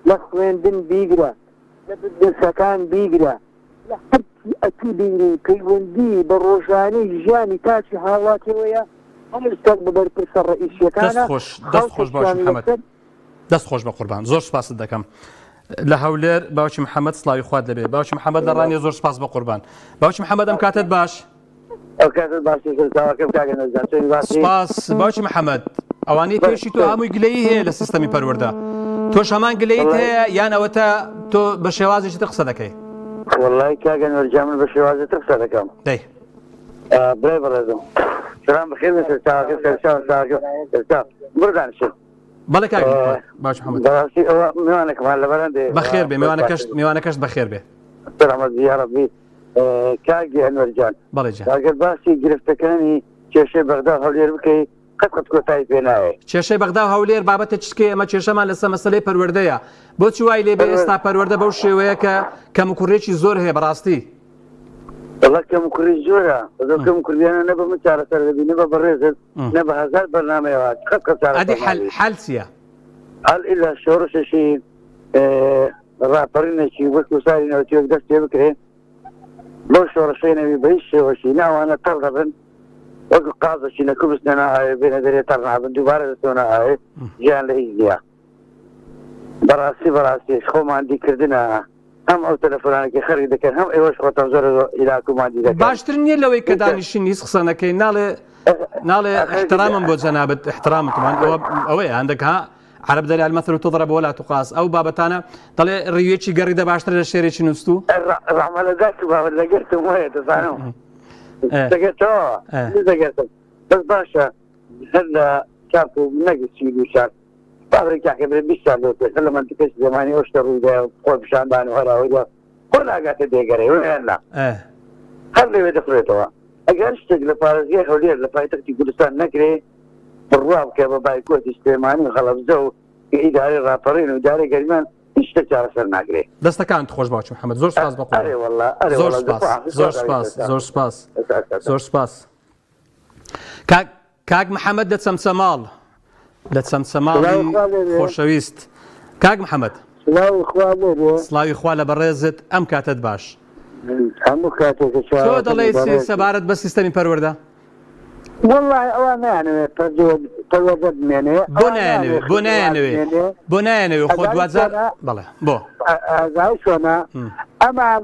لە خوێندن بیگرە لە بزنسەکان بیگرە لە هەرچی ئەتوو بینی پەیوەندی بە ڕۆژانەی ژیانی تاکی هاوڵاتیەوەیە هەموو سەر بە بەرپرسە دەست ڕەئیسیەکانە خۆش دەست خۆش باوکی خەڵکێکیان محەمەد لەسەر دەست خۆش بە قوربان زۆر سپاست دەکەم لە هەولێر باوکی محەممەد سلاوی خوات لەبێ باوکی محەممەد لە ڕانیە زۆر سپاس بە قوربان باوکی محەممەد ئەم کاتت باش ئەو کاتت باشی سەرچاوەکەم کاکە نەزان چۆنی باشی سپاس باوکی محەممەد ئەوانەی پێشی تۆ هەمووی گلەیی هەیە لە سیستەمی پەروەردە تۆش هەمان گلەیت هەیە یان ئەوەتا تۆ بە شێوازێکی تر قسە دەکەی وەڵای کاکە نەرجان من بە شێوازی تر قسە دەکەم دەی برای بەڕێزم سلام بەخێر بێن سەرچاوەکەم سەرچاو سەرچاوەکەم سەرچاو بڕۆ دانیشە بەڵێ کاک محەممەد باوکی محەممەد بەڕاستی ئەوە میوانێکمان لەبەران دێ بەخێر بێ میوانەکەشت میوانەکەشت بەخێر بێ سەلامەت بی یاڕەبی کاک ئەنوەر جان بەڵێ جان ئەگەر باسی گرفتەکانی کێشەی بەغدا و هەولێر بکەی قەت قەت کۆتایی پێ نایێ. کێشەی بەغدا و هەولێر بابەتە چکەیە ئەمە کێشەمان لەسەر مەسەلەی پەروەردەیە بۆچی وای لێ بێ ئێستا پەروەردە بەو شێوەیە کە کەموکوڕیەکی زۆر هەیە بەڕاستی؟ وەڵا کەموکوڕی زۆرە بەس ئەو کەموکوڕیانە نە بە من چارەسەر دەبی نە بە بەڕێزت نە بە هەزار بەرنامەیەوە قەت قەت چارەسەر ئەدی حەل نابی. حەل چییە؟ حەل ئیلا شۆڕشێکی ڕاپەڕینێکی وەکو ساری نەوتیەک دەست پێ بکرێ بەو شۆڕشەی نەبی بە هیچ شێوەشی ناوانە تەڕ دەبن وەکو قازەکی لە کوبس نەنا ئاوێ بێنە دەرێ تەڕ نابن دووبارە دەچنەوە ئاوێ گیان لە هیچ نییە بەڕاستی بەڕاستی خۆ ماندیکردنە هەم ئەو تەلەفۆنانێکی خەرک دەکەن هەم ئێوەش خۆتان زۆر هیلاک و ماندی دەکەن باشتر نییە لەوەی کە دانیشین هیچ قسە نەکەین ناڵێ ناڵێ احترامم بۆ جەنابت احترامتمان ئەوە ئەوەیە هەندێک ها عەرەب دەلێ المثل تضرب ولا تقاس ئەو بابەتانە دەڵێ ڕیوێکی گەڕیدە باشترە لە شێرێکی نووستوو. ڕەحمە لە دایک و باوەت لەگەرتم وایە دەزانم دەگەرتەوە دەگەرتم بەس باشە هەر لە چاپ و نەک 34 بابرێک کاکە برێ 20 سال لەو پێش هەر لە مەنتیقەی سلێمانی ئەو شتە ڕوویدا خۆ پیشاندان و هەراوەیدا خۆ ناگاتە دێگەرەی وەیان نا هەر لەوێ دەخرێتەوە ئەگەر شتێک لە پارێزگای هەولێر لە پایتەختی کوردستان نەکرێ بڕوا بکە بە بایکۆتی سلێمانی و هەڵەبجە و ئیدارەی ڕاپەڕین و ئیدارەی گەرمیان هیچ شتێک چارەسەر ناکرێ. دەستەکانت خۆش باوکی محمد زۆر سپاس بەقوربان. ئەرێ واللە ئەرێ زۆر واللە سپاس دەخوا زۆر سپاس زۆر سپاس زۆر سپاس کاک کاک محمد لە چەمچەماڵ لە چەمچەماڵی سڵاوی خوا لێ بێ. خۆشەویست کاک محمد سڵاوی خوا لێ بێ. سڵاوی خوا لە بەڕێزت ئەم کاتەت باش. هەموو کاتێکە تۆ چاوەکەم دەڵێی چی بەڕێزی. سەبارەت بە سیستەمی پەروەردە؟ وەڵاهی ئەوان نایانەوێ پەروەردە بمێنێ بۆ نایانەوێ بۆ نایانەوێ بۆ نایانەوێ خۆ دواجار بەڵێ بۆ ئازای چۆنە ئەمان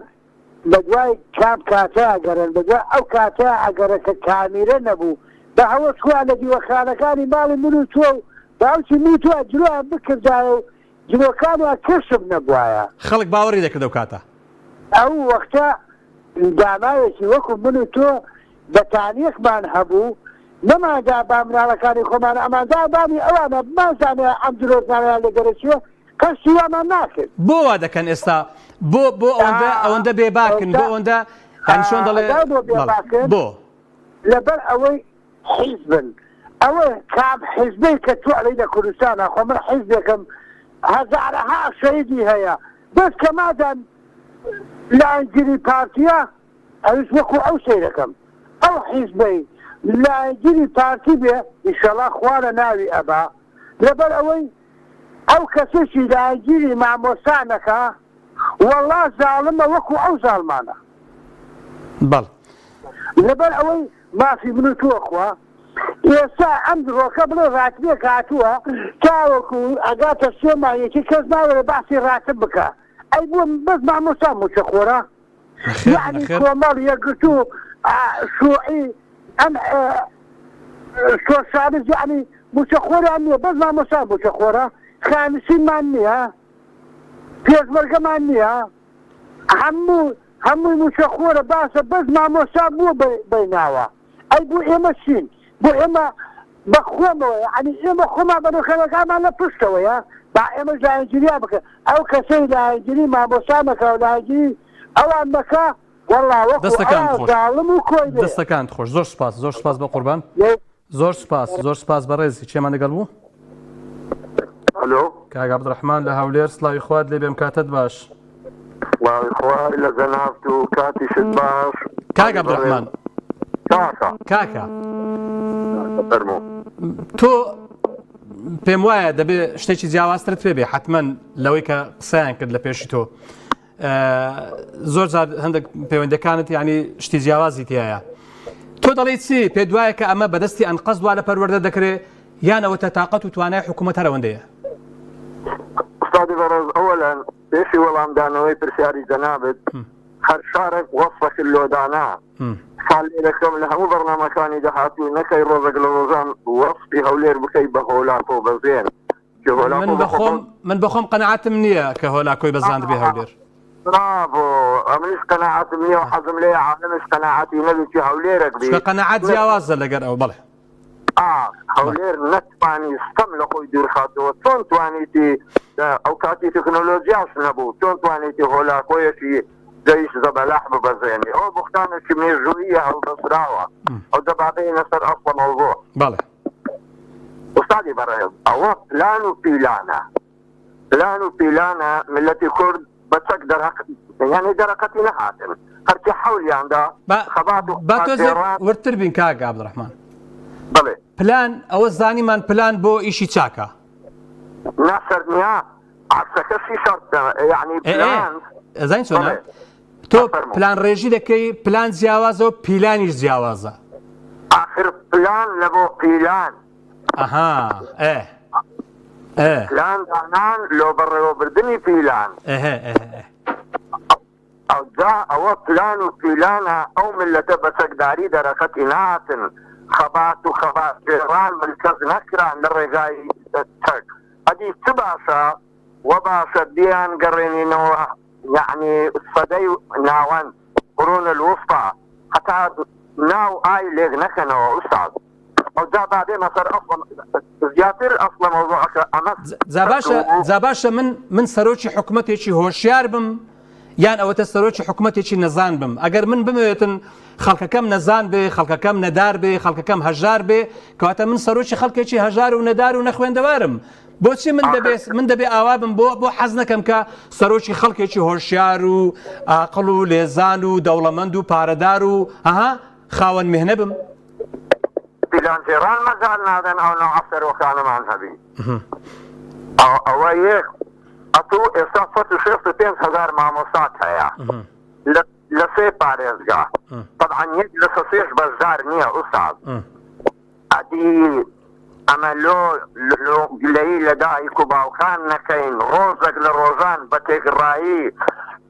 بە دوای کام کاتە ئەگەرن بە دوای ئەو کاتە ئەگەرە کە کامیرە نەبوو بە هەوە خۆیان لە دیوەخانەکانی ماڵی من و تۆ و باوکی من و تۆ جلۆیان بکردایە و جلۆکانیان کەشف نەبوایە. خەڵک باوەڕی دەکرد ئەو کاتە. ئەو وەختە داماوێکی وەکو من و تۆ بەتانیەکمان هەبوو نەماندا با مناڵەکانی خۆمان ئەماندا بانی ئەوانە بمانزانایە ئەم درۆزنانەیان لێ دەرەچێ قەستی وامان ناکرد. بۆ وا دەکەن ئێستا بۆ بۆ ئەوەندە ئەوەندە بێ باکن بۆ ئەوەندە یانی چۆن دەڵێ بۆ بێ باکن بۆ لەبەر ئەوەی حیزبن ئەوە کام حیزبەی کە تۆ ئەڵێی لە کوردستانا خۆ من حیزبێکم هەزارەها شەهیدی هەیە بەس کە مادام لایەنگیری پارتیە ئەویش وەکو ئەو سەیرەکەم ئەو حیزبەی لایەنگیری پارتی بێ ئیشەڵا خوا لە ناوی ئەبا لەبەر ئەوەی ئەو کەسەشی لایەنگیری مامۆستا نەکا وەڵا زاڵمە وەکو ئەو زاڵمانە. بەڵێ. لەبەر ئەوەی مافی من و تۆ خوا ئێستا ئەم دڕۆکە بڵێ ڕاتبێک هاتووە تاوەکو ئەگاتە سێ مانگێکی کەس ناوێرێ باسی ڕاتب بکا ئەی بۆ بەس مامۆستا موچەخۆرە نەخێر یەعنی نەخێر. کۆمەڵ یەکگرتوو شوعی ئەم سۆسیالیست یەعنی موچەخۆریان نییە بەس مامۆستا موچەخۆرە خانشینمان نییە پێشمەرگەمان نییە هەموو هەمووی موچە خۆرە باشە بەس مامۆستا بۆ بەی ناوە ئەی بۆ ئێمە چین بۆ ئێمە بە خۆمەوە یعنی ئێمە خۆمان بە نۆکەرەکانمان لە پشتەوەیە با ئێمەش لایەنگیریان بکە ئەو کەسەی لایەنگیری مامۆستا نەکا و لایەنگیری ئەوان نەکا وەڵا وەکو دەستەکانت ئەوان خۆش زاڵم و کۆیلەیە. دەستەکانت خۆش زۆر سوپاس زۆر سوپاس بە قوربان زۆر سوپاس زۆر سوپاس بەڕێزی کێمان لەگەڵ بوو؟ ئەلۆ کاک عەبدولڕەحمان لە هەولێر سڵاوی خوات لێ بێم کاتت باش. سڵاوی خوای لە جەنابت و کاتیشت باش. کاک عەبدولڕەحمان کاکە کاکە فەرموو. تۆ پێم وایە دەبێ شتێکی جیاوازترت پێ بێ حتمما لەوەی کە قسەیان کرد لە پێشی تۆ زۆر جار هەندێک پەیوەندەکانت ینی شتی جیاوازی تایە تۆ دەڵێی چی پێ دوایە کە ئەمە بەدەستی ئەنقەست وا لە پەروەردە دەکرێ یان ئەوەتە تاقەت و توانای حکوومەت هەرەوەندەیە؟ ئوستادی بەڕێز ئەوەلەن پێشی وەڵامدانەوەی پرسیاری جەنابت هەر شارێک وەسفەکت لۆ دانا سال لێ دەکەم لە هەموو بەرنامەکانی داهاتوو نەکەی ڕۆژێک لە ڕۆژان وەسفی هەولێر بکەی بە هۆلاکۆ بەزێن من بەخۆم من بەخۆم قەنەعاتم نییە کە هۆلاکۆی بەزاند بێ هەولێر. برافۆ ئەمنیش قەناعەتم نییە و حەزم لێیە عالەمیش قەناعەتی نەبی چی هەولێرەک بی. چونکە قەناعەت جیاوازە لەگەر ئەو بەڵێ. ئا هەولێر نەتوانی ستەم لە خۆی دوورخاتەوە چۆن توانیتی ئەو کاتی تەکنۆلۆژیاش نەبوو چۆن توانیتی هۆلاکۆیەکی جەیش زەبەلاح ببەزێنی ئەوە بوختانێکی مێژووییە هەڵبەستراوە ئەو دەبابەینە سەر ئەسڵە مەوزوع. بەڵێ. ئوستادی بەڕێز ئەوە پلان و پیلانە پلان و پیلانە میللەتی کورد بە چەک دەرهەق یانی دەرەقەتی نەهاتن هەرچی حەولیاندا با خەبات و با تۆزێک خەباتگێڕان وردتر بین کاک عەبدولڕەحمان بەڵێ پلان ئەوە زانیمان پلان بۆ ئیشی چاکە نا شەرت نییە عەکسەکەشی شەرتە یانی ئێ ئێ پلان ئەزانی چۆنە بەڵێ تۆ فەرموو. پلان ڕێژی دەکەی پلان جیاوازە و پیلانیش جیاوازە. ئاخر پلان لە بۆ پیلان. ئەها ئێ ئێ. پلان دانان لۆ بەڕێوەبردنی پیلان. ئێه ئێه ئێه. ئەوجا ئەوە پلان و پیلانە ئەو میللەتە بە چەکداری دەرەقەتی نەهاتن خەبات و خەباتگێڕان ملکەچ نەکران لە ڕێگای چەک ئەدی چ باشە وە باشە بیان گەڕێنینەوە یەعنی سەدەی ناوەند، قرون الوسطی، هەتا ناو ئای لێک نەکەنەوە ئوستاز ئەوجا با بێمە سەر ئەسڵ زیاتر ئەسڵە مەوزوعەکە ئەمە جا باشە جا باشە من من سەرۆکی حکومەتێکی هۆشیار بم یان ئەوەتە سەرۆکی حکومەتێکی نەزان بم ئەگەر من بمەوێتن خەڵکەکەم نەزان بێ خەڵکەکەم نەدار بێ خەڵکەکەم هەژار بێ کەواتە من سەرۆکی خەڵکێکی هەژار و نەدار و نەخوێندەوارم بۆچی من دەبێ من دەبێ ئاوا بم بۆ بۆ حەز نەکەم کە سەرۆکی خەڵکێکی هۆشیار و ئاقڵ و لێزان و دەوڵەمەند و پارەدار و ئەها خاوەن مهنە بم؟ پیلانگێڕان مەجال نادەن ئەو نەوعە سەرۆکانەمان هەبی ئەوە یەک ئەتوو ئێستا 165 هەزار مامۆستات هەیە لە لە سێ پارێزگا تەبعەن یەک لە سێش بەشدار نییە ئوستاز ئەدی ئەمە لۆ لۆ گلەیی لە دایک و باوکان نەکەین ڕۆژێک لە ڕۆژان بە تێکڕایی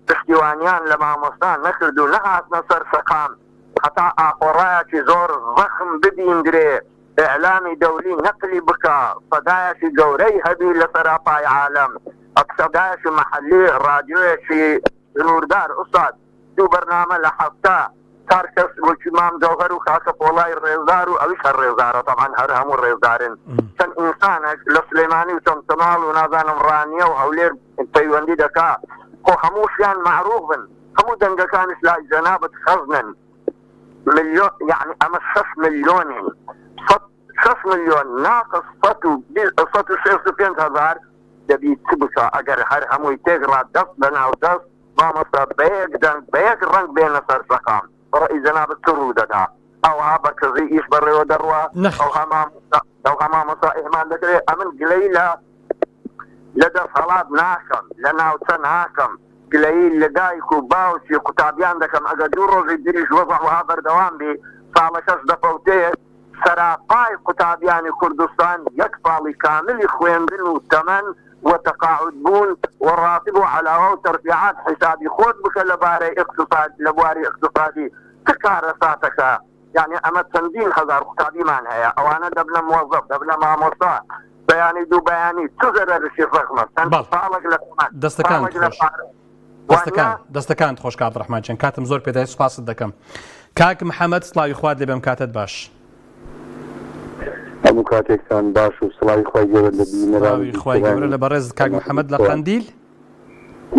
پشتیوانیان لە مامۆستا نەکرد و نەهاتنە سەر شەقام هەتا ئاپۆڕایەکی زۆر زەخم ببیندرێ ئیعلامی دەولی نەقلی بکا سەدایەکی گەورەی هەبی لە سەراپای عالەم ئەک سەدایەکی مەحەلی ڕادیۆیەکی. سنووردار ئوستاد دوو بەرنامە لە هەفتە چار کەس وەکی مام جەوهەر و کاکە پۆڵای ڕێزدار و ئەویش هەر ڕێزدارە تەبعەن هەر هەموو ڕێزدارن چەند ئینسانێک لە سلێمانی و چەمچەماڵ و نازانم ڕانیە و هەولێر پەیوەندی دەکا خۆ هەمووشیان مەعروف بن هەموو دەنگەکانیش لای جەنابت خەزنن ملیۆن یەعنی ئەمە شەش ملیۆنین سەد شەش ملیۆن ناقس 165 هەزار دەبی چ بکا ئەگەر هەر هەمووی تێکڕا دەست لەناو دەست مامۆستا بەیەک دەنگ بەیەک ڕەنگ بێنە سەر شەقام بەڕەئی جەنابت چ ڕوو دەدا ئەوها بە کزی ئیش بەڕێوە دەڕوا نەخێر. ئەوها مامۆستا ئەوها مامۆستا ئیهمال دەکرێ ئەمن گلەیی لە لە دەسەڵات ناکەم لە ناوچە ناکەم گلەیی لە دایک و باوکی قوتابیان دەکەم ئەگەر دوو ڕۆژی تریش وەزع وەها بەردەوام بی ساڵەکەش دەفەوتێ سەراپای قوتابیانی کوردستان یەک ساڵی کاملی خوێندن و تەمەن و تەقاعود بوون و ڕاتب و عەلاوە و تەرفیعات حیسابی خۆت بکە لە بارەی ئیقتساد لە بواری ئیقتسادی چ کارەساتەکە یانی ئەمە چەندین هەزار قوتابیمان هەیە ئەوانە دەبنە موەزەف دەبنە مامۆستا بەیانی دوو بەیانی چ زەرەرشی زەخمە چەند بەڵێ. ساڵێک لە تەمەن دەستەکانت ساڵێک لە خۆش. پارە دەستەکان وانە دەستەکانت خۆش کاک عەبدوڕەحمان گیان کاتم زۆر پێدای سوپاست دەکەم کاک محەمەد سڵاوی خوات لێ بێم کاتت باش. هەموو کاتێکتان باش و سڵاوی خوای گەورە لە بینەران و سڵاوی خوای گەورە بیسەرانی لە بەڕێزت کاک کەناڵی محەمەد لە خۆیان. قەندیل؟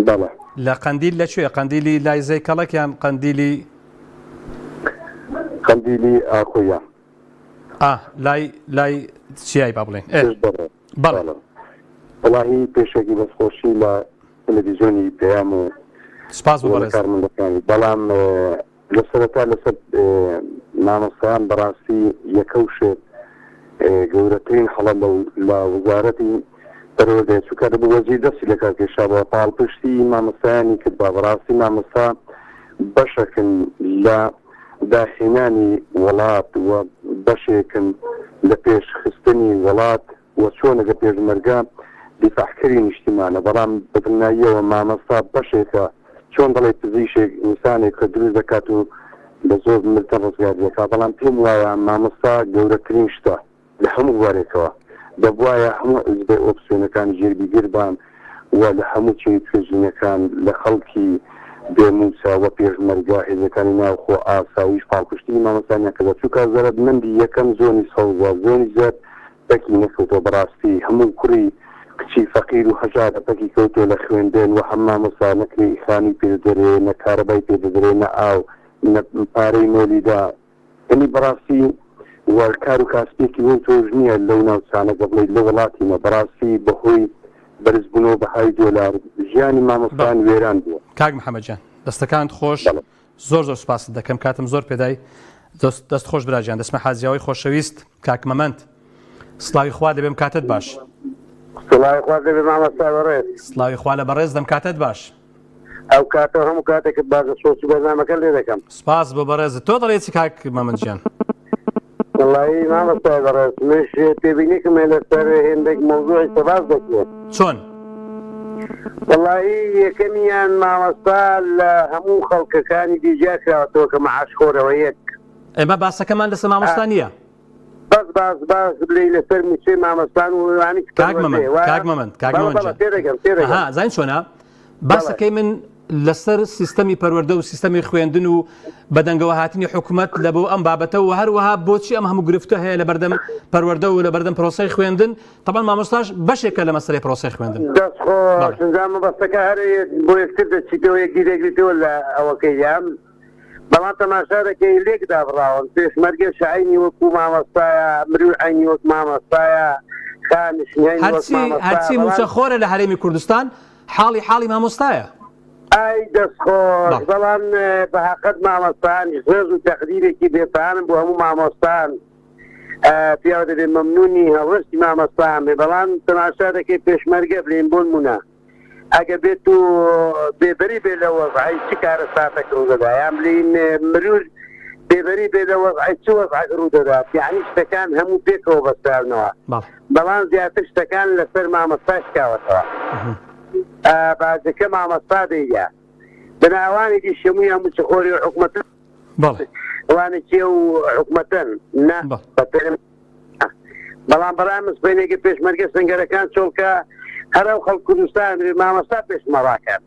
بەڵێ. لە قەندیل لە کوێ؟ قەندیلی لای زێی کەڵەک یان قەندیلی؟ قەندیلی ئاکۆیە. ئا لای لای چیای با بڵێین ئێ پێش دەڕێ. بەڵێ. بەڵێ. وەڵاهی پێشەکی دەستخۆشی لە تەلەڤیزیۆنی پەیام و سپاس بۆ و لە بەڕێزت. کارمەندەکانی بەڵام لە سەرەتا لەسەر مامۆستایان بەڕاستی یەکە و شێت گەورەترین هەڵە لە وەزارەتی پەروەردەیە چونکە دەبوو وەزیر دەستی لەکار کێشابووە پاڵپشتی مامۆستایانی کردبا بەڕاستی مامۆستا بەشەکن لە داهێنانی وڵات و بەشێکن لە پێشخستنی وڵات و چۆنە کە پێشمەرگە دیفاعکەری نیشتیمانە بەڵام بەدڵناییەوە مامۆستا بەشێکە چۆن دەڵێی پزیشێک ئینسانێک کە دروست دەکات و لە زۆر مردن ڕزگاری دەکات بەڵام پێم وایە مامۆستا گەورەترین شتە لە هەموو بوارێکەوە دەبوایە هەموو حیزبە ئۆپسیۆنەکان ژێربیگربان و لە هەموو چین و توێژینەکان لە خەڵکی بێ مووچە و پێشمەرگە هێزەکانی ناوخۆ ئاسایش پاڵپشتیی مامۆستایانیان کردوە چونکە زەرەدمەندی یەکەم زۆنی سەوزە زۆنی زەرد پەکی نەکەوتوە بەڕاستی هەموو کوڕی کچی فەقیر و هەژارە پەکی کەوتوە لە خوێندن وە هەم مامۆستا نە کرێی خانوی پێ دەدەرێ نە کارەبای پێ دەدرێ نە ئاو نە پارەی مۆلیدە یەنی بەڕاستی وە کار و کاسپیەکی وەو تۆش نیە لەو ناوچانە گە بڵێی لە وەڵاتی مە بەڕاستی بەهۆی بەرز بونەوە بەهای دۆلار ژیانی بەڵێ مامۆستایان وێران بوە. کاک محمد گیان دەستەکانت خۆش بەڵێ. زۆر زۆر سوپاست دەکەم کاتم زۆر پێدای دەست دەست خۆش برا گیان دەچمە حاجیاوەی خۆشەویست کاک مەمەند سڵاوی خوا دەبێم کاتت باش. سڵاوی خوا دەبێ مامۆستای بەڕێز. سڵاوی خوا لە بەڕێز دەم کاتت باش. ئەو کاتە و هەموو کاتێکت باش دەستخۆشی بەرنامەکەت لێ دەکەم. سپاس بۆ بەڕێزت تۆ دەڵێی چی کاک مەمەند گیان؟ وەڵایی مامۆستای بەڕێز منش تێبینێکم هەیە لەسەر هێندێک مەوزوعی کە باس دەکرێت. چۆن؟ وەڵایی یەکەمیان مامۆستا لە هەموو خەڵکەکانی دی جیا کراوەتەوە کە مەعاش خۆرەوە یەک. ئێمە باسەکەمان لەسەر مامۆستا نییە. بەس باس باس بلێی لەسەر موچەی مامۆستان و ئەوانەی کە کاک پەروەردەیە مەمەند وایە؟ کاک مەمەند کاک بەڵێ مەمەند بەڵێ جان تێدەگەم تێدەگەم ئەها زانی چۆنە بەڵێ باسەکەی من لەسەر سیستەمی پەروەردە و سیستەمی خوێندن و بەدەنگەوە هاتنی حکومەت لە بۆ ئەم بابەتە و هەروەها بۆچی ئەم هەموو گرفتە هەیە لە بەردەم پەروەردە و لە بەردەم پرۆسەی خوێندن تەبعەن مامۆستاش بەشێکە لە مەسەلەی پرۆسەی خوێندن دەست خۆش بەڵێ ئینجا مەبەستەکە هەر بۆ یەکتر دەچیتەوە یەکدی دەگریتەوە لە ئەوەکەی یان بەڵام تەماشا دەکەی لێک دابڕاون پێشمەرگەش عەینی وەکو مامۆستایە مروی عەینی وەک مامۆستایە خانشین عەینی وەک هەرچی مامۆستایە هەرچی بەڵام مووچەخۆرە لە هەرێمی کوردستان حاڵی حاڵی مامۆستایە. ئای دەست خۆش بەڵێ. بەڵام بە هەقەت مامۆستایانیش ڕێز و تەقدیرێکی بێپایانم بۆ هەموو مامۆستان پیاو دەبێ مەمنونی هەڵوێستی مامۆستایان بێ بەڵام تەماشا دەکەی پێشمەرگە بلێین بۆنمونە ئەگە بێت و بێبەری بێ لە وەزعی چ کارەساتەک ڕوودەدا یان بلێین مرور بێبەری بێ لە وەزعی چ وەزعەک ڕوودەدات یعنی شتەکان هەموو پێکەوە بەستراونەوە بەڵام زیاتر شتەکان لەسەر مامۆستا شکاوەتەوە باجەکە مامۆستا دەیدا بناوانی دیش هەموویان موچەخۆری و حکومەتن بەڵێ ئەوانە کێ و حکومەتن نا بەپێم بەڵام بەڕای من سبەینێکە پێشمەرگە سنگەرەکان چۆڵکە هەر ئەو خەڵک کوردستان مامۆستا پێشمەڕاکات.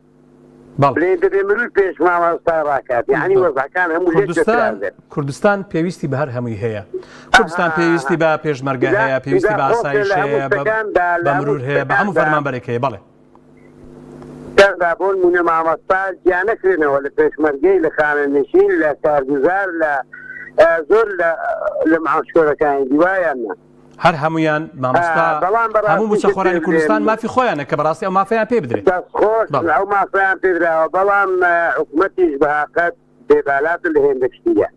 بڵێ دەبێ مروی پێش مامۆستا ڕاکات یعنی وەزعەکان هەموو لێک کوردستان دەترازێن. کوردستان پێویستی بە هەر هەمووی هەیە کوردستان ئەها. پێویستی بە پێشمەرگە جا هەیە پێویستی جا بە خۆ ئاسایش لە هەموو هەیە بە شتەکاندا لە بە هەموو مرور هەیە بە هەموو شتەکاندا فەرمانبەرێک هەیە بەڵێ شتەکاندا بۆ نموونە مامۆستا جیا نەکرێنەوە لە پێشمەرگەی لە خانەنشین لە کارگوزار لە ئە، زۆر لە لە معاشخۆرەکانی دی وایان نا. هەر هەموویان مامۆستا بەڵام هەموو بەڕاستی مووچەخۆرانی پێ کوردستان بڵێم مافی خۆیانە کە بەڕاستی ئەو مافەیان پێ بدرێ دەست خۆش بەڵێ. ئەو مافەیان پێدراوە بەڵام حکومەتیش بە هاقەت بێبالاتە لە هێندێک شتیدا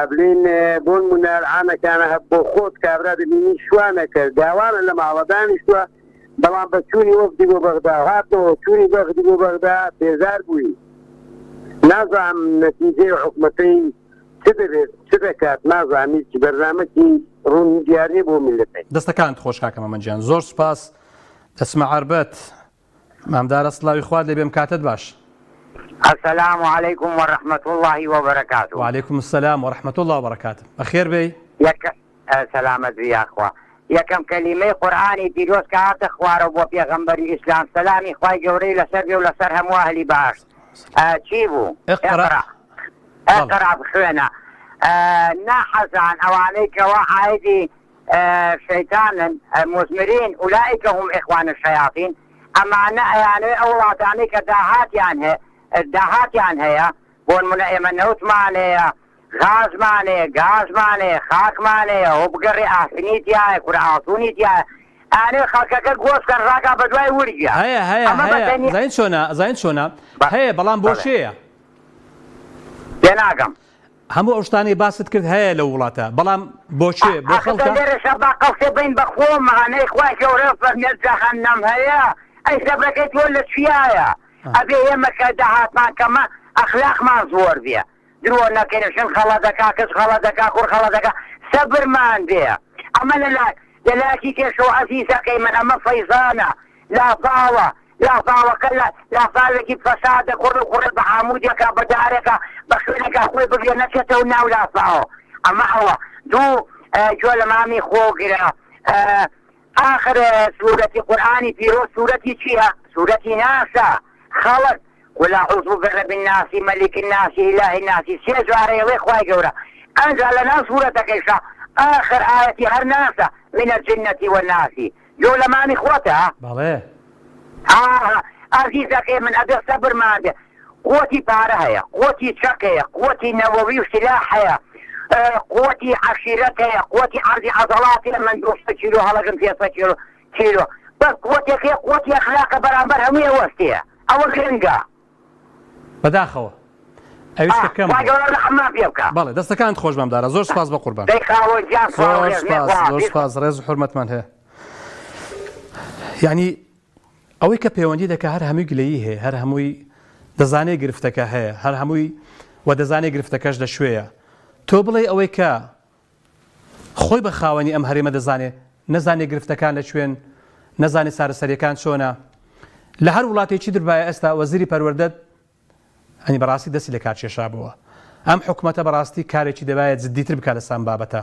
بلین بۆ نمونە عامەکانە هە بۆ خۆت کابرا دەبینی شوانەکە گاوانە لە ماڵە دانیشتووە بەڵام بە چوونی وەفدی بۆ بەغدا و هاتنەوە چوونی بەغدی بۆ بەغدا بێزار بووی نازانم نەتیجەی حکومەتەی چ دەبێت چ دەکات نازانم هیچ بەرنامەکی ڕوون دیار نییە بۆ میللەتەی. دەستەکانت خۆش کاکە مەمەند گیان زۆر سوپاس دەچمە عەربەت مام دارا سڵاوی خوات لێ بێم کاتت باش. السلام علیکم و رحمة اللە و برکاته. وعلیکم السلام و رحمة اللە و برکاته بەخێر بێی. یەک سەلامەت بی یاخوا. یەکەم کەلیمەی قورئانی پیرۆز کە هاتە خوارەوە بۆ پێغەمبەری ئیسلام سەلامی خوای گەورەی لەسەر بێ و لەسەر هەموو ئەهلی بەهەشت چی بوو؟ اقرأ اقرأ اقرأ بخوێنە ناحەزان ئەوانەی کەوا عایدی شەیتانن مزمرین اولئک هم اخوان الشیاطین ئەمانە ئەیانەوێ ئەو وڵاتانەی کە داهاتیان هەیە داهاتیان هەیە بۆنمونە ئێمە نەوتمان هەیە غازمان هەیە گازمان هەیە خاکمان هەیە هۆ بگەڕێ ئاسنی تیایە کورە ئاڵتونی تیایە ئەیانەوێ خەڵکەکە گۆش کەن ڕاکا بەدوای ورگیا هەیە هەیە ئەمە بە هەیە تەنیا زانیت چۆنە زانیت چۆنە هەیە بەڵام بۆ بەڵێ کێیە؟ تێناگەم. هەموو ئەو شتانەی باست کرد هەیە لەو وڵاتە بەڵام بۆ کێ بۆ ئاخر خەڵکە؟ لێرەشا با قەوسێ بەین بە خۆمان ئەی خوای گەورە فەرمێ جەهەنەم هەیە ئەی سەبرەکەی تۆ لە چیایە ئەبێ ئێمە کە داهاتمان کەمە ئەخلاقمان زۆر بێ درۆ نەکەین ژن خەڵە دەکا کچ خەڵە دەکا کوڕ خەڵە دەکا سەبرمان بێ ئەمە لەلا لەلاکی کێشەوە ئەزیزەکەی من ئەمە فەیزانە لافاوە لافاوەکە لە لافاوێکی فەسادە کوڕ و کوڕێ بە عامودێکا بە دارێکا بە شوێنێکا خۆی بگرێ نەچێتەوە ناو لافاوە ئەمە ئەوە دوو گوێ لە مامی خۆ گرە ئاخر سورەتی قورئانی پیرۆز سورەتی چیە سورەتی ناسە خەڵک قل اعوذ برب الناس ملک الناس اله الناس سێ جارە ئەڵێ خوای گەورە ئەنجا لەناو سورەتەکەیشا ئاخر ئایەتی هەر ناسە من الجنة والناس گوێ لە مامی خۆتە بەڵێ. ئاها ئازیزەکەی من ئەبێ سەبرمان بێ قوتی پارە هەیە قوتی چەک هەیە قوتی نەوەوی و سلاح هەیە قوتی عەشیرەت هەیە قوتی عەرزی عەزەڵات هەیە من 200 کیلۆ هەڵەگرم 500 کیلۆ کیلۆ بەس قوتێک هەیە قوتی ئەخلاقە بەرامبەر هەمووی ئەوەستێ ئەوە گرنگە. بەداخەوە ئەویش کە کەم خوای گەورە ڕەحممان پێ بکا. بەڵێ دەستەکانت خۆش مام دارا زۆر سوپاس بەقوربان. دەی خاوەن گیان سڵاو زۆر ڕێز سوپاس مێخوا زۆر سوپاس ڕێز و حورمەتمان هەیە یعنی ئەوەی کە پەیوەندی دەکا هەر هەمووی گلەیی هەیە هەر هەمووی دەزانێ گرفتەکە هەیە هەر هەمووی و دەزانێ گرفتەکەش لە کوێیە تۆ بڵێ ئەوەی کە خۆی بە خاوەنی ئەم هەرێمە دەزانێ نەزانێ گرفتەکان لە کوێن نەزانێ چارەسەریەکان چۆنە لە هەر وڵاتێکی دربایە ئێستا وەزیری پەروەردە ئەنی بەڕاستی دەستی لە کار کێشابەوە ئەم حکومەتە بەڕاستی کارێکی دەبایە جدیتر بکات لەسەر ئەم بابەتە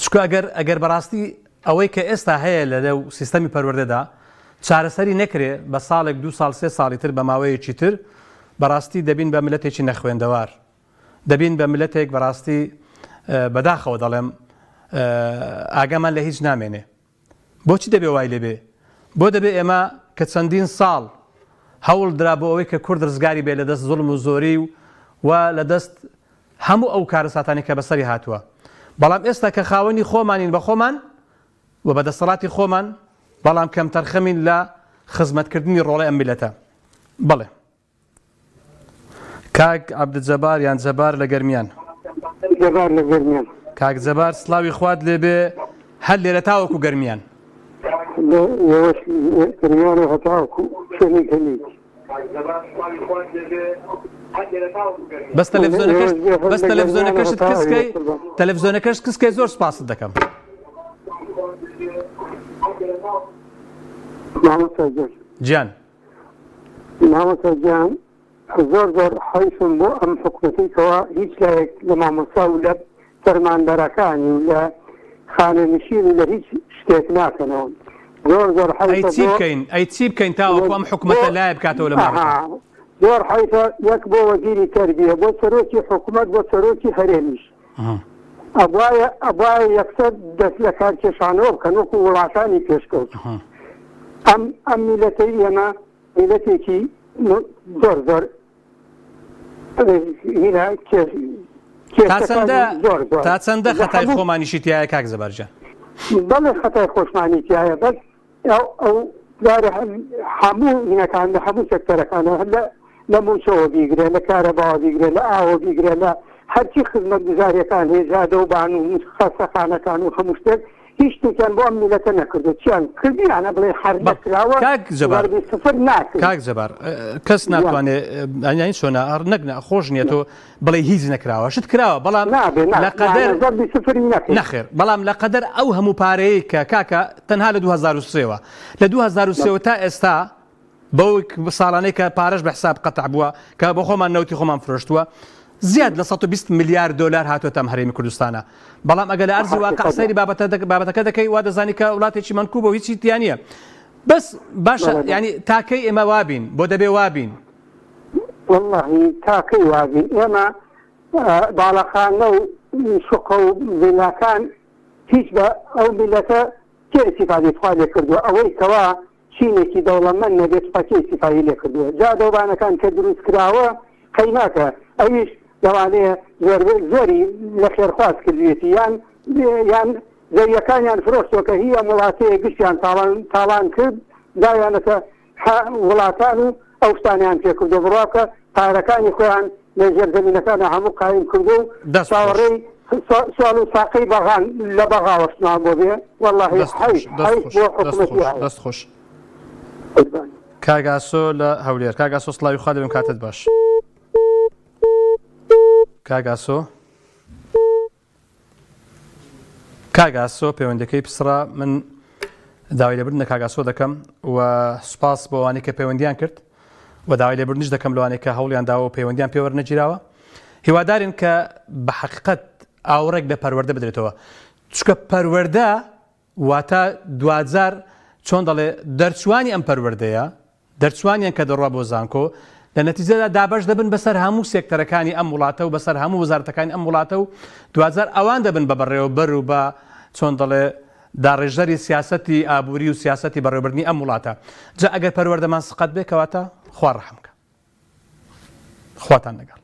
چونکە ئەگەر ئەگەر بەڕاستی ئەوەی کە ئێستا هەیە لە لەو سیستەمی پەروەردەدا چارەسەری نەکرێ بە ساڵێک دو ساڵ سێ ساڵی تر بە ماوەیەکی تر بەڕاستی دەبین بە ملەتێکی نەخوێندەوار دەبین بە ملەتێک بەڕاستی بەداخەوە دەڵێم ئاگامان لە هیچ نامێنێ بۆچی دەبێ وای لێبێ؟ بۆ دەبێ ئێمە کە چەندین ساڵ هەوڵ درا بۆ ئەوەی کە کورد ڕزگاری بێ لە دەست زوڵم و زۆری و و لە دەست هەموو ئەو کارەساتانەی کە بەسەری هاتووە بەڵام ئێستا کە خاوەنی خۆمانین بە خۆمان و بە دەسەڵاتی خۆمان بەڵام کەمتەرخەمین لە خزمەتکردنی ڕۆڵەی ئەم میللەتە. بەڵێ. کاک عەبدجەبار یان جەبار لە گەرمیان. جەبار لە گەرمیان. کاک جەبار سڵاوی خوات لێبێ هەر لێرە تاوەکو گەرمیان. ئێوەش گەرمیان و هەتاوەکو شوێنی کەمیت. بەس تەلەفزیۆنەکەشت بەس تەلەفزیۆنەکەشت کزکەی تەلەفزیۆنەکەشت کزکەی زۆر سپاست دەکەم. مامۆستا گیان. گیان. مامۆستا گیان زۆر زۆر حەیفم بۆ ئەم حکومەتەی کەوا هیچ لایەک لە مامۆستا و لە فەرمانبەرەکانی و لە خانەنشین و لە هیچ شتێک ناکەنەوە. زۆر زۆر ئەی حەیفە چی بۆ بکەین ئەی چی بکەین تاوەکو ئەم بۆ حکومەتە لایە بکاتەوە لە ماڵەکە؟ ئەها زۆر حەیفە یەک بۆ وەزیری تەربیە بۆ سەرۆکی حکومەت بۆ سەرۆکی هەرێمیش ئەبوایە ئەبوایە یەکسەر دەست لە کار کێشانەوە بکەن وەکو وڵاتانی پێشکەوتوو ئەم ئەم میلەتەی ئێمە میلەتێکی زۆر زۆر هینا تا چەندە زۆر زۆر تا چەندە لە خەتای هەموو خۆمانیشی تایە کاک زەبار گیان؟ بەڵێ خەتای خۆشمانی تایە بەس ئەو ئەو جارێ هەموو هینەکان لە هەموو سێکتەرەکانەوە هەر لە لە مووچەوە بیگرە لە کارەباوە بیگرە لە ئاوە بیگرە لە هەرچی خزمەتگوزاریەکان هەیە جادە و بان و خەستەخانەکان و هەموو شتێک هیچ شتێکیان بۆ ئەم میلەتە نەکردو چیان کردیانە بڵێ هەر بەڵ نەکراوە کاک جەبار زەربی سفر ناکرێ کاک جەبار کەس گیان ناتوانێ ئەنیانی چۆنە هەر نەک نا خۆش نییە تۆ بڵێ هیچ نەکراوە شت کراوە بەڵام نابێ نا لە نا قەدەر نا زەربی سفری نەکەی. نەخێر بەڵام لە قەدەر ئەو هەموو پارەیەی کە کاکە تەنها لە 2003 وە لە 2003 وە تا ئێستا بەو ساڵانەی کە پارەش بە حساب قەتع بووە کە بۆ خۆمان نەوتی خۆمان فرۆشتووە زیاد لە 120 ملیار دۆلار هاتووەتە ئەم هەرێمی کوردستانە بەڵام ئەگەر لە ئەرزی واقع سەیری بابەتەکە دەکەی وا دەزانی کە وڵاتێکی مەنکوبە و هیچی تیا نییە بەس باشە ینی تاکەی ئێمە وابین بۆ دەبێ وابین واللهی تاکەی وابین ئێمە باڵەخانە و شوقە و ڤیلاکان هیچ بە ئەو میلەتە کێ ئیستیفادەی تخوا لێ کردووە ئەوەی کەوا چینێکی دەوڵەمەند نەبێت تخوا کێ ئیستیفادەی لێ کردووە جادەوبانەکان کە دروست کراوە قەیناکە ئەویش لەوانەیە زۆربەی زۆری لە خێرخواز کردوێتی یان یان زەویەکانیان فرۆشتوە کە هی ئەم وڵاتەیە گشتیان تاڵان تاڵان کرد داویانەتە وڵاتان و ئەو شتانەیان پێ کردوە بڕوا بکە پارەکانی خۆیان لە ژێرزەمینەکانا هەموو قایم کردوە و دەست خۆش. چاوەڕێی سواڵ و ساقەی بەغان لە بەغاوە شتمان بۆ بێ وەڵاهی دەست خۆش حەیف دەست حەیف خۆش بۆ دەست حکومەتی خۆش هەرێم. دەست خۆش. قوربانی. کاک ئاسۆ لە هەولێر کاک ئاسۆ سڵاوی خوا لێبم کاتت باش کاک ئاسۆ کاک ئاسۆ پەیوەندەکەی پسڕا من داوای لێبوردن لە کاک ئاسۆ دەکەم و سوپاس بۆ ئەوانەی کە پەیوەندیان کرد و داوای لێبوردنیش دەکەم لەوانەی کە هەوڵیان داوە و پەیوەندیان پێوەرنەگیراوە هیوادارین کە بە حەقیقەت ئاوڕێک لە پەروەردە بدرێتەوە چونکە پەروەردە واتە دواجار چۆن دەڵێ دەرچوانی ئەم پەروەردەیە، دەرچوانیان کە دەڕوا بۆ زانکۆ، لە نەتیجەدا دابەش دەبن بەسەر هەموو سێکتەرەکانی ئەم وڵاتە و بەسەر هەموو وەزارەتەکانی ئەم وڵاتە و دواجار ئەوان دەبن بە بەڕێوەبەر و بە چۆن دەڵێ داڕێژەری سیاسەتی ئابووری و سیاسەتی بەڕێوەبردنی ئەم وڵاتە. جا ئەگەر پەروەردەمان سقەت بێ کەواتە خوا ڕەحم کە. خواتان لەگەڵ.